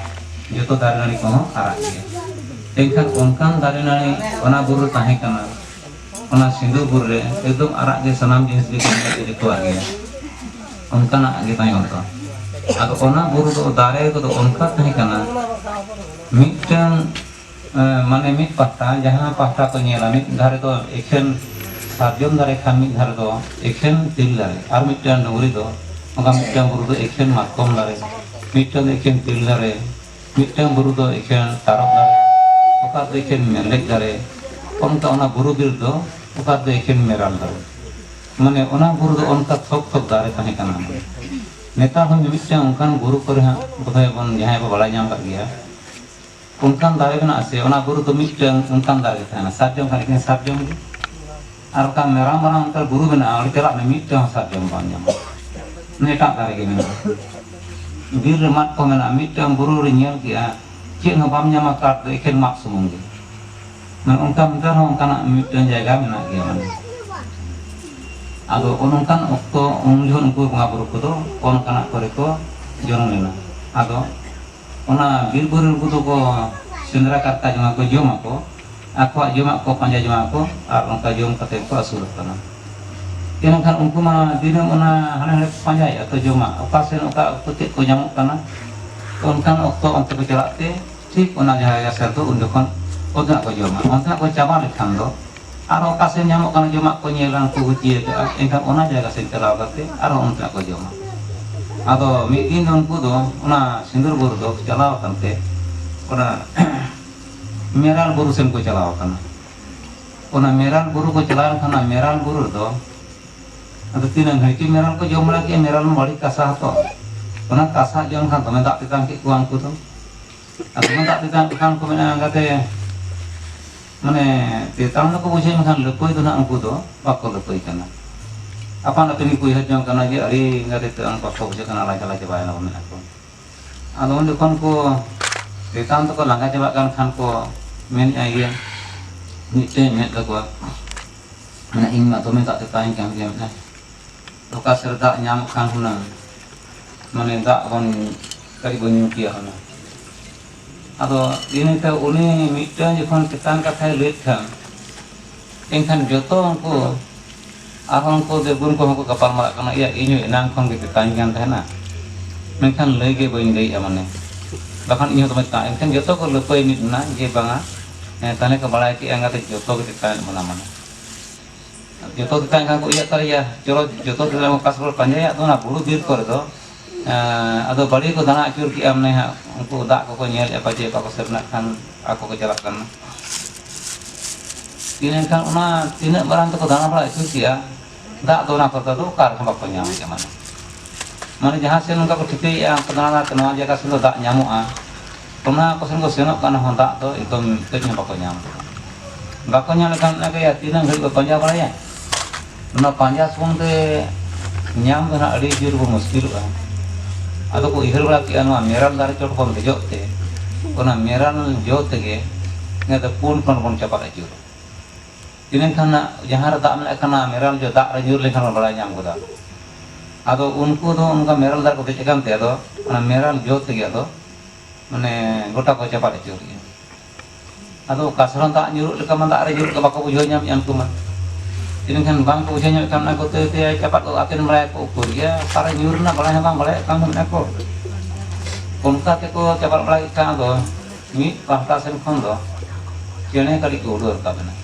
ᱡᱚᱛᱚ ᱫᱟᱨᱮ ᱱᱟᱹᱲᱤ ᱠᱚᱦᱚᱸ ᱟᱨᱟᱜ ᱜᱮᱭᱟ᱾ ᱮᱱᱠᱷᱟᱱ ᱚᱱᱠᱟᱱ ᱫᱟᱨᱮ ᱱᱟᱹᱲᱤ ᱚᱱᱟ ᱵᱩᱨᱩ ᱨᱮ ᱛᱟᱦᱮᱸ ᱠᱟᱱᱟ᱾ ᱚᱱᱟ ᱥᱤᱸᱫᱩᱨ ᱵᱩᱨᱩ ᱨᱮ ᱮᱠᱫᱚᱢ ᱟᱨᱟᱜ ᱜᱮ, ᱥᱟᱱᱟᱢ ᱡᱤᱱᱤᱥ ᱜᱮ ᱧᱮᱞ ᱛᱮ ᱡᱚᱛᱚᱣᱟᱜ ᱜᱮ ᱚᱱᱠᱟᱱᱟᱜ ᱜᱮ ᱛᱟᱦᱮᱸ ᱠᱟᱱᱟ᱾ ᱟᱫᱚ ᱚᱱᱟ ᱵᱩᱨᱩ ᱫᱚ, ᱫᱟᱨᱮ ᱠᱚᱫᱚ ᱚᱱᱠᱟ ᱛᱟᱦᱮᱸ ᱠᱟᱱᱟ, ᱢᱤᱫᱴᱟᱝ, ᱮᱸ, ᱢᱟᱱᱮ ᱢᱤᱫ ᱯᱟᱦᱴᱟ, ᱡᱟᱦᱟᱸ ᱯᱟᱦᱴᱟ ᱠᱚ ᱧᱮᱞᱟ, ᱢᱤᱫ ᱫᱷᱟᱨᱮ ᱫᱚ ᱮᱠᱷᱮᱱ ᱥᱟᱨᱡᱚᱢ ᱫᱟᱨᱮ ᱠᱷᱟᱱ, ᱢᱤᱫ ᱫᱷᱟᱨᱮ ᱫᱚ ᱮᱠᱷᱮᱱ ᱛᱤᱨᱤᱞ ᱫᱟᱨᱮ, ᱟᱨ ᱢᱤᱫᱴᱟᱝ ᱰᱩᱝᱨᱤ ᱫᱚ, ᱚᱱᱠᱟ ᱢᱤᱫᱴᱟᱝ ᱵᱩᱨᱩ ᱫᱚ ᱮᱠᱷᱮᱱ ᱢᱟᱛᱠᱚᱢ ᱫᱟᱨᱮ, ᱢᱤᱫᱴᱟᱝ ᱫᱚ ᱮᱠᱷᱮᱱ ᱛᱤᱨᱤᱞ ᱫᱟᱨᱮ, ᱢᱤᱫᱴᱟᱝ ᱵᱩᱨᱩ ᱫᱚ ᱮᱠᱷᱮᱱ ᱛᱟᱨᱚᱵ ᱫᱟᱨᱮ, ᱚᱠᱟ ᱫᱚ ᱮᱠᱷᱮᱱ ᱢᱮᱨᱞᱮᱡ ᱫᱟᱨᱮ, ᱚᱱᱠᱟ ᱚᱱᱟ ᱵᱩᱨᱩ ᱵᱤᱨ ᱫᱚ ᱚᱠᱟ ᱫᱚ ᱮᱠᱷᱮᱱ ᱢᱮᱨᱟᱞ ᱫᱟᱨᱮ᱾ ᱢᱟᱱᱮ ᱚᱱᱟ ᱵᱩᱨᱩ ᱫᱚ ᱚᱱᱠᱟ ᱛᱷᱚᱠ ᱛᱷᱚᱠ ᱫᱟᱨᱮ ᱛᱟᱦᱮᱸ ᱠᱟᱱᱟ᱾ ᱱᱮᱛᱟᱨ ᱦᱚᱸ ᱢᱤᱢᱤᱫᱴᱟᱝ ᱚᱱᱠᱟᱱ ᱵᱩᱨᱩ ᱠᱚᱨᱮ ᱦᱟᱸᱜ ᱵᱳᱫᱷᱚᱭ ᱵᱚᱱ ᱡᱟᱦᱟᱸᱭ ᱵᱚ ᱵᱟᱲᱟᱭ ᱧᱟᱢ ᱠᱟᱜ ᱜᱮᱭᱟ, ᱚᱱᱠᱟᱱ ᱫᱟᱨᱮ ᱢᱮᱱᱟᱜᱼᱟ ᱥᱮ, ᱚᱱᱟ ᱵᱩᱨᱩ ᱫᱚ ᱢᱤᱫᱴᱟᱝ ᱚᱱᱠᱟᱱ ᱫᱟᱨᱮ ᱛᱟᱦᱮᱱᱟ, ᱥᱟᱨᱡᱚᱢ ᱠᱷᱟᱱ ᱮᱠᱮᱱ ᱥᱟᱨᱡᱚᱢ ᱜᱮ᱾ ᱟᱨ ᱚᱱᱠᱟ ᱢᱟᱨᱟᱝ ᱢᱟᱨᱟᱝ ᱚᱱᱠᱟ ᱵᱩᱨᱩ ᱢᱮᱱᱟᱜᱼᱟ, ᱚᱸᱰᱮ ᱪᱟᱞᱟᱜ ᱢᱮ, ᱢᱤᱫᱴᱟᱝ ᱦᱚᱸ ᱥᱟᱨᱡᱚᱢ ᱵᱟᱢ ᱧᱟᱢᱟ, ᱢᱟᱱᱮ ᱮᱴᱟᱜ ᱫᱟᱨᱮ ᱜᱮ ᱢᱮᱱᱟᱜᱼᱟ᱾ ᱵᱤᱨ ᱨᱮ ᱢᱟᱫ ᱠᱚ ᱢᱮᱱᱟᱜᱼᱟ, ᱢᱤᱫᱴᱟᱝ ᱵᱩᱨᱩ ᱨᱮ ᱧᱮᱞ ᱠᱮᱜᱼᱟ, ᱪᱮᱫ ᱦᱚᱸ ᱵᱟᱢ ᱧᱟᱢᱟ ᱠᱟᱴ ᱫᱚ, ᱮᱠᱷᱮᱱ ᱢᱟᱫ ᱥᱩᱢᱩᱝ ᱜᱮ᱾ ᱢᱟᱱᱮ ᱚᱱᱠᱟ ᱱᱮᱛᱟᱨ ᱦᱚᱸ ᱚᱱᱠᱟᱱᱟᱜ ᱢᱤᱫᱴᱟᱝ ᱡᱟᱭᱜᱟ ᱢᱮᱱᱟᱜ ᱜᱮᱭᱟ ᱢᱟᱱᱮ᱾ ᱟᱫᱚ ᱚᱱ ᱚᱱᱠᱟᱱ ᱚᱠᱛᱚ, ᱩᱱ ᱡᱚᱠᱷᱚᱱ ᱩᱱᱠᱩ ᱵᱚᱸᱜᱟ ᱵᱩᱨᱩ ᱠᱚᱫᱚ ᱚᱱᱠᱟᱱᱟᱜ ᱠᱚᱨᱮ ᱠᱚ ᱡᱚᱱᱚᱢ ᱞᱮᱱᱟ᱾ ᱟᱫᱚ ᱚᱱᱟ ᱵᱤᱨ ᱵᱩᱨᱩ ᱨᱮᱱ ᱠᱚᱫᱚ ᱠᱚ ᱥᱮᱸᱫᱽᱨᱟ ᱠᱟᱨᱠᱟ ᱡᱚᱝᱟ ᱠᱚ, ᱡᱚᱢᱟᱠᱚ, ᱟᱠᱚᱣᱟᱜ ᱡᱚᱢᱟᱜ ᱠᱚ ᱯᱟᱸᱡᱟ ᱡᱚᱝᱟ ᱠᱚ, ᱟᱨ ᱚᱱᱠᱟ ᱡᱚᱢ ᱠᱟᱛᱮ ᱠᱚ ᱟᱹᱥᱩᱞᱚᱜ ᱠᱟᱱᱟ᱾ ᱤᱱᱟᱹᱠᱷᱟᱱ ᱩᱱᱠᱩ ᱢᱟ ᱫᱤᱱᱟᱹᱢ ᱚᱱᱟ ᱦᱟᱸᱰᱮ ᱱᱟᱰᱮ ᱠᱚ ᱯᱟᱸᱡᱟᱭᱮᱫᱼᱟ ᱛᱚ ᱡᱚᱢᱟᱜ, ᱚᱠᱟ ᱥᱮᱫ ᱚᱠᱟ ᱚᱠᱛᱚ ᱪᱮᱫ ᱠᱚ ᱧᱟᱢᱚᱜ ᱠᱟᱱᱟ, ᱚᱱᱠᱟᱱ ᱚᱠᱛᱚ ᱚᱱᱛᱮ ᱠᱚ ᱪᱟᱞᱟᱜ ᱛᱮ ᱴᱷᱤᱠ ᱚᱱᱟ ᱡᱟᱭᱜᱟ ᱥᱮᱫ ᱫᱚ ᱩᱱ ᱡᱚᱠᱷᱚᱱ ᱚᱱᱛᱮᱱᱟᱜ ᱠᱚ ᱡᱚᱢᱟ᱾ ᱚᱱᱛᱮᱱᱟᱜ ᱠᱚ ᱪᱟᱵᱟ ᱞᱮᱠᱷᱟᱱ ᱫᱚ ᱟᱨ ᱚᱠᱟ ᱥᱮᱫ ᱧᱟᱢᱚᱜ ᱠᱟᱱᱟ ᱡᱚᱢᱟᱜ ᱠᱚ ᱧᱮᱞᱟ, ᱩᱱᱠᱩ ᱠᱚ ᱪᱤᱭᱟᱹ ᱠᱟᱜᱼᱟ, ᱮᱱᱠᱷᱟᱱ ᱚᱱᱟ ᱡᱟᱭᱜᱟ ᱥᱮᱫ ᱪᱟᱞᱟᱣ ᱠᱟᱛᱮ ᱟᱨᱦᱚᱸ ᱚᱱᱛᱮᱱᱟᱜ ᱠᱚ ᱡᱚᱢᱟ᱾ ᱟᱫᱚ ᱢᱤᱫ ᱫᱤᱱ ᱫᱚ ᱩᱱᱠᱩ ᱫᱚ ᱚᱱᱟ ᱥᱤᱸᱫᱩᱨ ᱵᱩᱨᱩ ᱫᱚ ᱪᱟᱞᱟᱣ ᱟᱠᱟᱱ ᱛᱮ ᱚᱱᱟ ᱢᱮᱨᱟᱞ ᱵᱩᱨᱩ ᱥᱮᱱ ᱠᱚ ᱪᱟᱞᱟᱣ ᱟᱠᱟᱱᱟ᱾ ᱚᱱᱟ ᱢᱮᱨᱟᱞ ᱵᱩᱨᱩ ᱠᱚ ᱪᱟᱞᱟᱣ ᱞᱮᱱᱠᱷᱟᱱ ᱚᱱᱟ ᱢᱮᱨᱟᱞ ᱵᱩᱨᱩ ᱨᱮᱫᱚ ᱟᱫᱚ ᱛᱤᱱᱟᱹᱜ ᱜᱷᱟᱹᱲᱤᱡ ᱪᱚ ᱢᱮᱨᱟᱞ ᱠᱚ ᱡᱚᱢ ᱵᱟᱲᱟ ᱠᱮᱜᱼᱟ, ᱢᱮᱨᱟᱞ ᱢᱟ ᱟᱹᱰᱤ ᱠᱟᱥᱟ ᱦᱚᱸᱛᱚ᱾ ᱚᱱᱟ ᱠᱟᱥᱟ ᱡᱚᱢ ᱠᱷᱟᱱ ᱫᱚᱢᱮ ᱫᱟᱜ ᱛᱮᱛᱟᱝ ᱠᱮᱫ ᱠᱚᱣᱟ ᱩᱱᱠᱩ ᱫᱚ᱾ ᱟᱨ ᱫᱚᱢᱮ ᱫᱟᱜ ᱛᱮᱛᱟᱝ ᱠᱚ ᱠᱷᱟᱱ ᱠᱚ ᱢᱮᱱᱟ ᱮᱸᱜᱟᱛᱮ, ᱢᱟᱱᱮ ᱛᱮᱛᱟᱝ ᱫᱚᱠᱚ ᱵᱩᱡᱷᱟᱹᱣ ᱢᱮᱱᱠᱷᱟᱱ ᱞᱟᱹᱯᱟᱹᱭ ᱫᱚ ᱱᱟᱜ ᱩᱱᱠᱩ ᱫᱚ ᱵᱟᱠᱚ ᱞᱟᱹᱯᱟᱹᱭ ᱠᱟᱱᱟ᱾ ᱟᱯᱟᱱ ᱟᱹᱯᱤᱱ ᱜᱮᱠᱚ ᱩᱭᱦᱟᱹᱨ ᱡᱚᱝ ᱠᱟᱱᱟ ᱡᱮ ᱟᱹᱰᱤ ᱮᱸᱜᱟᱛᱮ ᱛᱮᱛᱟᱝ ᱠᱚᱥᱴᱚ ᱵᱩᱡᱷᱟᱹᱜ ᱠᱟᱱᱟ, ᱟᱞᱟ ᱪᱟᱞᱟ ᱪᱟᱵᱟᱭᱮᱱᱟ ᱵᱚᱱ ᱢᱮᱱᱟ ᱠᱚ᱾ ᱟᱫᱚ ᱩᱱ ᱡᱚᱠᱷᱚᱱ ᱠᱚ ᱛᱮᱛᱟᱝ ᱛᱮᱠᱚ ᱞᱟᱸᱜᱟ ᱪᱟᱵᱟᱜ ᱠᱟᱱ ᱠᱷᱟᱱ ᱠᱚ ᱢᱮᱱᱮᱫᱼᱟ ᱤᱭᱟᱹ, ᱢᱤᱫᱴᱮᱱ ᱢᱮᱱᱮᱫ ᱛᱟᱠᱚᱣᱟ, ᱢᱟᱱᱮ ᱤᱧ ᱢᱟ ᱫᱚᱢᱮ ᱫᱟᱜ ᱛᱮᱛᱟᱝ ᱠᱟᱱ ᱜᱮᱭᱟ, ᱢᱮᱱᱮᱫᱼᱟ ᱚᱠᱟ ᱥᱮᱫ ᱨᱮ ᱫᱟᱜ ᱧᱟᱢᱚᱜ ᱠᱷᱟᱱ ᱦᱩᱱᱟᱹᱝ ᱢᱟᱱᱮ ᱫᱟᱜ ᱵᱚᱱ ᱠᱟᱹᱴᱤᱡ ᱵᱚᱱ ᱧᱩ ᱠᱮᱭᱟ ᱦᱩᱱᱟᱹᱝ᱾ ᱟᱫᱚ ᱤᱱᱟᱹᱛᱮ ᱩᱱᱤ ᱢᱤᱫᱴᱟᱝ ᱡᱚᱠᱷᱚᱱ ᱪᱮᱛᱟᱱ ᱠᱟᱛᱷᱟᱭ ᱞᱟᱹᱭᱮᱫ ᱠᱷᱟᱱ, ᱮᱱᱠᱷᱟᱱ ᱡᱚᱛᱚ ᱩᱱᱠᱩ ᱟᱨᱦᱚᱸ ᱩᱱᱠᱩ ᱫᱮᱵ ᱜᱩᱨᱩ ᱠᱚᱦᱚᱸ ᱠᱚ ᱜᱟᱯᱟᱞ ᱢᱟᱨᱟᱜ ᱠᱟᱱᱟ, "ᱤᱭᱟ, ᱤᱧ ᱦᱚᱸ ᱮᱱᱟᱝ ᱠᱷᱚᱱ ᱜᱮ ᱛᱮᱛᱟᱝ ᱠᱟᱱ ᱛᱟᱦᱮᱱᱟ, ᱢᱮᱱᱠᱷᱟᱱ ᱞᱟᱹᱭ ᱜᱮ ᱵᱟᱹᱧ ᱞᱟᱹᱭᱮᱜᱼᱟ ᱢᱟᱱᱮ, ᱵᱟᱠᱷᱟᱱ ᱤᱧ ᱦᱚᱸ ᱫᱚᱢᱮ ᱛᱮᱛᱟᱝ", ᱮᱱᱠᱷᱟᱱ ᱡᱚᱛᱚ ᱠᱚ ᱞᱟᱹᱯᱟᱹᱭ ᱢᱤᱫ ᱮᱱᱟ ᱡᱮ, "ᱵᱟᱝᱟ, ᱦᱮᱸ, ᱛᱟᱦᱞᱮ ᱠᱚ ᱵᱟᱲᱟᱭ ᱠᱮᱜᱼᱟ ᱮᱸᱜᱟᱛᱮ ᱡᱚᱛᱚ ᱜᱮ ᱛᱮᱛᱟᱝ ᱮᱫ ᱵᱚᱱᱟ ᱢᱟᱱᱮ, ᱡᱚᱛᱚ ᱛᱮᱛᱟᱝ ᱠᱷᱟᱱ ᱠᱚ ᱤᱭᱟᱹᱜ ᱛᱟᱞᱮᱭᱟ, ᱪᱚᱞᱚ ᱡᱚᱛᱚ ᱛᱮᱛᱟᱝ ᱚᱠᱟ ᱥᱚᱢᱚᱭ ᱯᱟᱸᱡᱟᱭᱟ, ᱟᱫᱚ ᱚᱱᱟ ᱵᱩᱨᱩ ᱵᱤᱨ ᱠᱚᱨᱮ ᱫᱚ ᱮᱸ, ᱟᱫᱚ ᱵᱟᱹᱲᱤ ᱠᱚ ᱫᱟᱬᱟ ᱟᱹᱪᱩᱨ ᱠᱮᱜᱼᱟ, ᱢᱟᱱᱮ ᱦᱟᱸᱜ ᱩᱱᱠᱩ ᱫᱟᱜ ᱠᱚᱠᱚ ᱧᱮᱞᱮᱫᱼᱟ, ᱯᱟᱪᱮ ᱚᱠᱟ ᱠᱚ ᱥᱮᱫ ᱨᱮᱱᱟᱜ ᱠᱷᱟᱱ ᱟᱠᱚ ᱠᱚ ᱪᱟᱞᱟᱜ ᱠᱟᱱᱟ᱾ ᱤᱱᱟᱹ ᱮᱱᱠᱷᱟᱱ ᱚᱱᱟ ᱛᱤᱱᱟᱹᱜ ᱢᱟᱨᱟᱝ ᱛᱮᱠᱚ ᱫᱟᱬᱟ ᱵᱟᱲᱟ ᱟᱹᱪᱩᱨ ᱠᱮᱜᱼᱟ, ᱫᱟᱜ ᱫᱚ ᱚᱱᱟ ᱠᱚᱨᱮ ᱫᱚ ᱚᱠᱟ ᱨᱮᱦᱚᱸ ᱵᱟᱠᱚ ᱧᱟᱢᱮᱫᱼᱟ᱾ ᱢᱟᱱᱮ, ᱢᱟᱱᱮ ᱡᱟᱦᱟᱸ ᱥᱮᱫ ᱱᱚᱝᱠᱟ ᱠᱚ ᱴᱷᱤᱠᱟᱹᱭᱮᱫᱼᱟ, ᱚᱱᱠᱟ ᱫᱟᱬᱟ ᱫᱟᱬᱟ ᱛᱮ ᱱᱚᱣᱟ ᱡᱟᱭᱜᱟ ᱥᱮᱫ ᱫᱚ ᱫᱟᱜ ᱧᱟᱢᱚᱜᱼᱟ, ᱚᱱᱟ ᱠᱚ ᱥᱮᱱ ᱠᱚ ᱥᱮᱱᱚᱜ ᱠᱟᱱᱟ ᱦᱚᱸ, ᱫᱟᱜ ᱫᱚ ᱮᱠᱫᱚᱢ ᱠᱟᱹᱡ ᱦᱚᱸ ᱵᱟᱠᱚ ᱧᱟᱢ ᱮᱫᱟ᱾ ᱵᱟᱠᱚ ᱧᱟᱢ ᱞᱮᱠᱷᱟᱱ ᱚᱱᱟ ᱜᱮ ᱛᱤᱱᱟᱹᱜ ᱜᱷᱟᱹᱲᱤᱡ ᱠᱚ ᱯᱟᱸᱡᱟ ᱵᱟᱲᱟᱭᱟ, ᱚᱱᱟ ᱯᱟᱸᱡᱟ ᱥᱩᱢᱩᱝ ᱛᱮ ᱧᱟᱢ ᱫᱚ ᱱᱟᱦᱟᱜ ᱟᱹᱰᱤ ᱡᱳᱨ ᱵᱚ ᱢᱩᱥᱠᱤᱞᱚᱜᱼᱟ᱾ ᱟᱫᱚ ᱠᱚ ᱩᱭᱦᱟᱹᱨ ᱵᱟᱲᱟ ᱠᱮᱜᱼᱟ, ᱱᱚᱣᱟ ᱢᱮᱨᱟᱞ ᱫᱟᱨᱮ ᱪᱚᱴ ᱵᱚᱱ ᱫᱮᱡᱚᱜ ᱛᱮ ᱚᱱᱟ ᱢᱮᱨᱟᱞ ᱡᱚ ᱛᱮᱜᱮ ᱱᱤᱭᱟᱹ ᱫᱚ ᱯᱩᱱ ᱠᱷᱚᱱ ᱵᱚᱱ ᱪᱟᱯᱟᱫ ᱟᱹᱪᱩᱨᱟ᱾ ᱤᱱᱟᱹᱠᱷᱟᱱ ᱡᱟᱦᱟᱸ ᱨᱮ ᱫᱟᱜ ᱢᱮᱱᱟᱜ ᱠᱟᱱᱟ, ᱢᱮᱨᱟᱞ ᱡᱚ ᱫᱟᱜ ᱨᱮ ᱧᱩᱨ ᱞᱮᱱᱠᱷᱟᱱ ᱵᱚᱱ ᱵᱟᱲᱟᱭ ᱧᱟᱢ ᱜᱚᱫᱟ᱾ ᱟᱫᱚ ᱩᱱᱠᱩ ᱫᱚ ᱚᱱᱠᱟ ᱢᱮᱨᱟᱞ ᱫᱟᱨᱮ ᱠᱚ ᱫᱮᱡ ᱟᱠᱟᱱ ᱛᱮ ᱟᱫᱚ ᱚᱱᱟ ᱢᱮᱨᱟᱞ ᱡᱚ ᱛᱮᱜᱮ ᱟᱫᱚ ᱢᱟᱱᱮ ᱜᱚᱴᱟ ᱠᱚ ᱪᱟᱯᱟᱫ ᱟᱹᱪᱩᱨᱮᱜᱼᱟ᱾ ᱟᱫᱚ ᱚᱠᱟ ᱥᱮᱫ ᱦᱚᱸ ᱫᱟᱜ ᱧᱩᱨᱩᱜ ᱞᱮᱠᱟ ᱢᱟ ᱫᱟᱜ ᱨᱮ ᱧᱩᱨᱩᱜ ᱞᱮᱠᱟ ᱵᱟᱠᱚ ᱵᱩᱡᱷᱟᱹᱣ ᱧᱟᱢᱮᱫᱼᱟ ᱩᱱᱠᱩ ᱢᱟ᱾ ᱤᱱᱟᱹᱠᱷᱟᱱ ᱵᱟᱝ ᱠᱚ ᱵᱩᱡᱷᱟᱹᱣ ᱧᱟᱢᱮᱫ ᱠᱷᱟᱱ ᱚᱱᱟ ᱠᱚᱛᱮ ᱛᱮ ᱪᱟᱯᱟᱫ ᱠᱚ ᱟᱛᱮᱱ ᱵᱟᱲᱟᱭᱟᱠᱚ, ᱩᱠᱩᱨ ᱜᱮᱭᱟ, ᱚᱠᱟᱨᱮ ᱧᱩᱨ ᱨᱮᱱᱟᱜ ᱵᱟᱲᱟᱭ ᱦᱚᱸ ᱵᱟᱝ ᱵᱟᱲᱟᱭᱚᱜ ᱠᱟᱱ ᱛᱟᱦᱮᱸᱫ ᱟᱠᱚ᱾ ᱚᱱᱠᱟ ᱛᱮᱠᱚ ᱪᱟᱯᱟᱫ ᱵᱟᱲᱟ ᱠᱮᱫ ᱠᱷᱟᱱ ᱟᱫᱚ ᱢᱤᱫ ᱯᱟᱦᱴᱟ ᱥᱮᱱ ᱠᱷᱚᱱ ᱫᱚ ᱪᱮᱬᱮ ᱠᱟᱹᱴᱤᱡ ᱠᱚ ᱩᱰᱟᱹᱣ ᱨᱟᱠᱟᱵ ᱮᱱᱟ᱾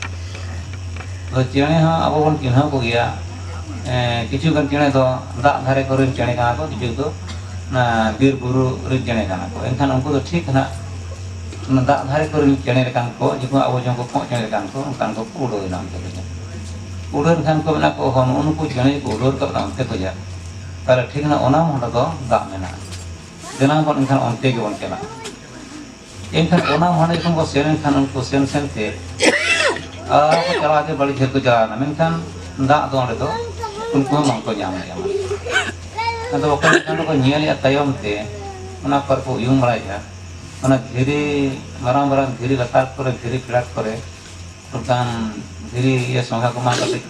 ᱟᱫᱚ ᱪᱮᱬᱮ ᱦᱚᱸ ᱟᱵᱚ ᱵᱚᱱ ᱪᱤᱱᱦᱟᱹᱣ ᱠᱚᱜᱮᱭᱟ᱾ ᱮᱸ, ᱠᱤᱪᱷᱩ ᱜᱟᱱ ᱪᱮᱬᱮ ᱫᱚ ᱫᱟᱜ ᱫᱷᱟᱨᱮ ᱠᱚᱨᱮᱱ ᱪᱮᱬᱮ ᱠᱟᱱᱟ ᱠᱚ, ᱠᱤᱪᱷᱩ ᱫᱚ ᱚᱱᱟ ᱵᱤᱨ ᱵᱩᱨᱩ ᱨᱮᱱ ᱪᱮᱬᱮ ᱠᱟᱱᱟ ᱠᱚ᱾ ᱮᱱᱠᱷᱟᱱ ᱩᱱᱠᱩ ᱫᱚ ᱴᱷᱤᱠ ᱱᱟᱜ ᱚᱱᱟ ᱫᱟᱜ ᱫᱷᱟᱨᱮ ᱠᱚᱨᱮᱱ ᱪᱮᱬᱮ ᱞᱮᱠᱟᱱ ᱠᱚ, ᱡᱚᱠᱷᱚᱱ ᱟᱵᱚ ᱡᱚᱝ ᱠᱚ ᱠᱚᱸᱜ ᱪᱮᱬᱮ ᱞᱮᱠᱟᱱ ᱠᱚ, ᱚᱱᱠᱟᱱ ᱠᱚ ᱩᱰᱟᱹᱣ ᱮᱱᱟ ᱚᱱᱛᱮ ᱠᱷᱚᱱ᱾ ᱩᱰᱟᱹᱣ ᱮᱱᱠᱷᱟᱱ ᱠᱚ ᱢᱮᱱᱟ ᱠᱚ, "ᱦᱚᱸ, ᱱᱩᱜᱼᱩ ᱱᱩᱠᱩ ᱪᱮᱬᱮ ᱠᱚ ᱩᱰᱟᱹᱣ ᱨᱟᱠᱟᱵ ᱮᱱᱟ ᱚᱱᱛᱮ ᱠᱷᱚᱱᱟᱜ, ᱛᱟᱦᱞᱮ ᱴᱷᱤᱠ ᱱᱟᱜ ᱚᱱᱟ ᱢᱚᱦᱰᱟ ᱫᱚ ᱫᱟᱜ ᱢᱮᱱᱟᱜᱼᱟ᱾ ᱫᱮᱞᱟ ᱵᱚᱱ ᱮᱱᱠᱷᱟᱱ ᱚᱱᱛᱮ ᱜᱮᱵᱚᱱ ᱪᱟᱞᱟᱜᱼᱟ᱾" ᱮᱱᱠᱷᱟᱱ ᱚᱱᱟ ᱢᱚᱦᱰᱟ ᱡᱚᱠᱷᱚᱱ ᱠᱚ ᱥᱮᱱ ᱮᱱᱠᱷᱟᱱ ᱩᱱᱠᱩ ᱥᱮᱱ ᱥᱮᱱ ᱛᱮ ᱟᱨ ᱠᱚ ᱪᱟᱞᱟᱣ ᱠᱟᱛᱮ ᱵᱟᱹᱲᱤ ᱡᱷᱟᱹᱞ ᱠᱚ ᱪᱟᱞᱟᱣ ᱮᱱᱟ, ᱢᱮᱱᱠᱷᱟᱱ ᱫᱟᱜ ᱫᱚ ᱚᱸᱰᱮ ᱫᱚ ᱩᱱᱠᱩ ᱦᱚᱸ ᱵᱟᱝᱠᱚ ᱧᱟᱢ ᱞᱮᱫᱼᱟ᱾ ᱟᱫᱚ ᱚᱠᱟ ᱞᱮᱠᱟ ᱠᱚ ᱧᱮᱞᱮᱫᱼᱟ ᱛᱟᱭᱚᱢ ᱛᱮ, ᱚᱱᱟ ᱠᱚᱨᱮ ᱠᱚ ᱩᱭᱩᱝ ᱵᱟᱲᱟᱭᱮᱫᱼᱟ᱾ ᱚᱱᱟ ᱫᱷᱤᱨᱤ, ᱢᱟᱨᱟᱝ ᱢᱟᱨᱟᱝ ᱫᱷᱤᱨᱤ ᱞᱟᱛᱟᱨ ᱠᱚᱨᱮ, ᱫᱷᱤᱨᱤ ᱯᱷᱮᱰᱟᱛ ᱠᱚᱨᱮ ᱚᱱᱠᱟᱱ ᱫᱷᱤᱨᱤ ᱤᱭᱟᱹ ᱥᱚᱸᱜᱷᱟ ᱠᱚᱢᱟ ᱠᱟᱹᱴᱤᱡ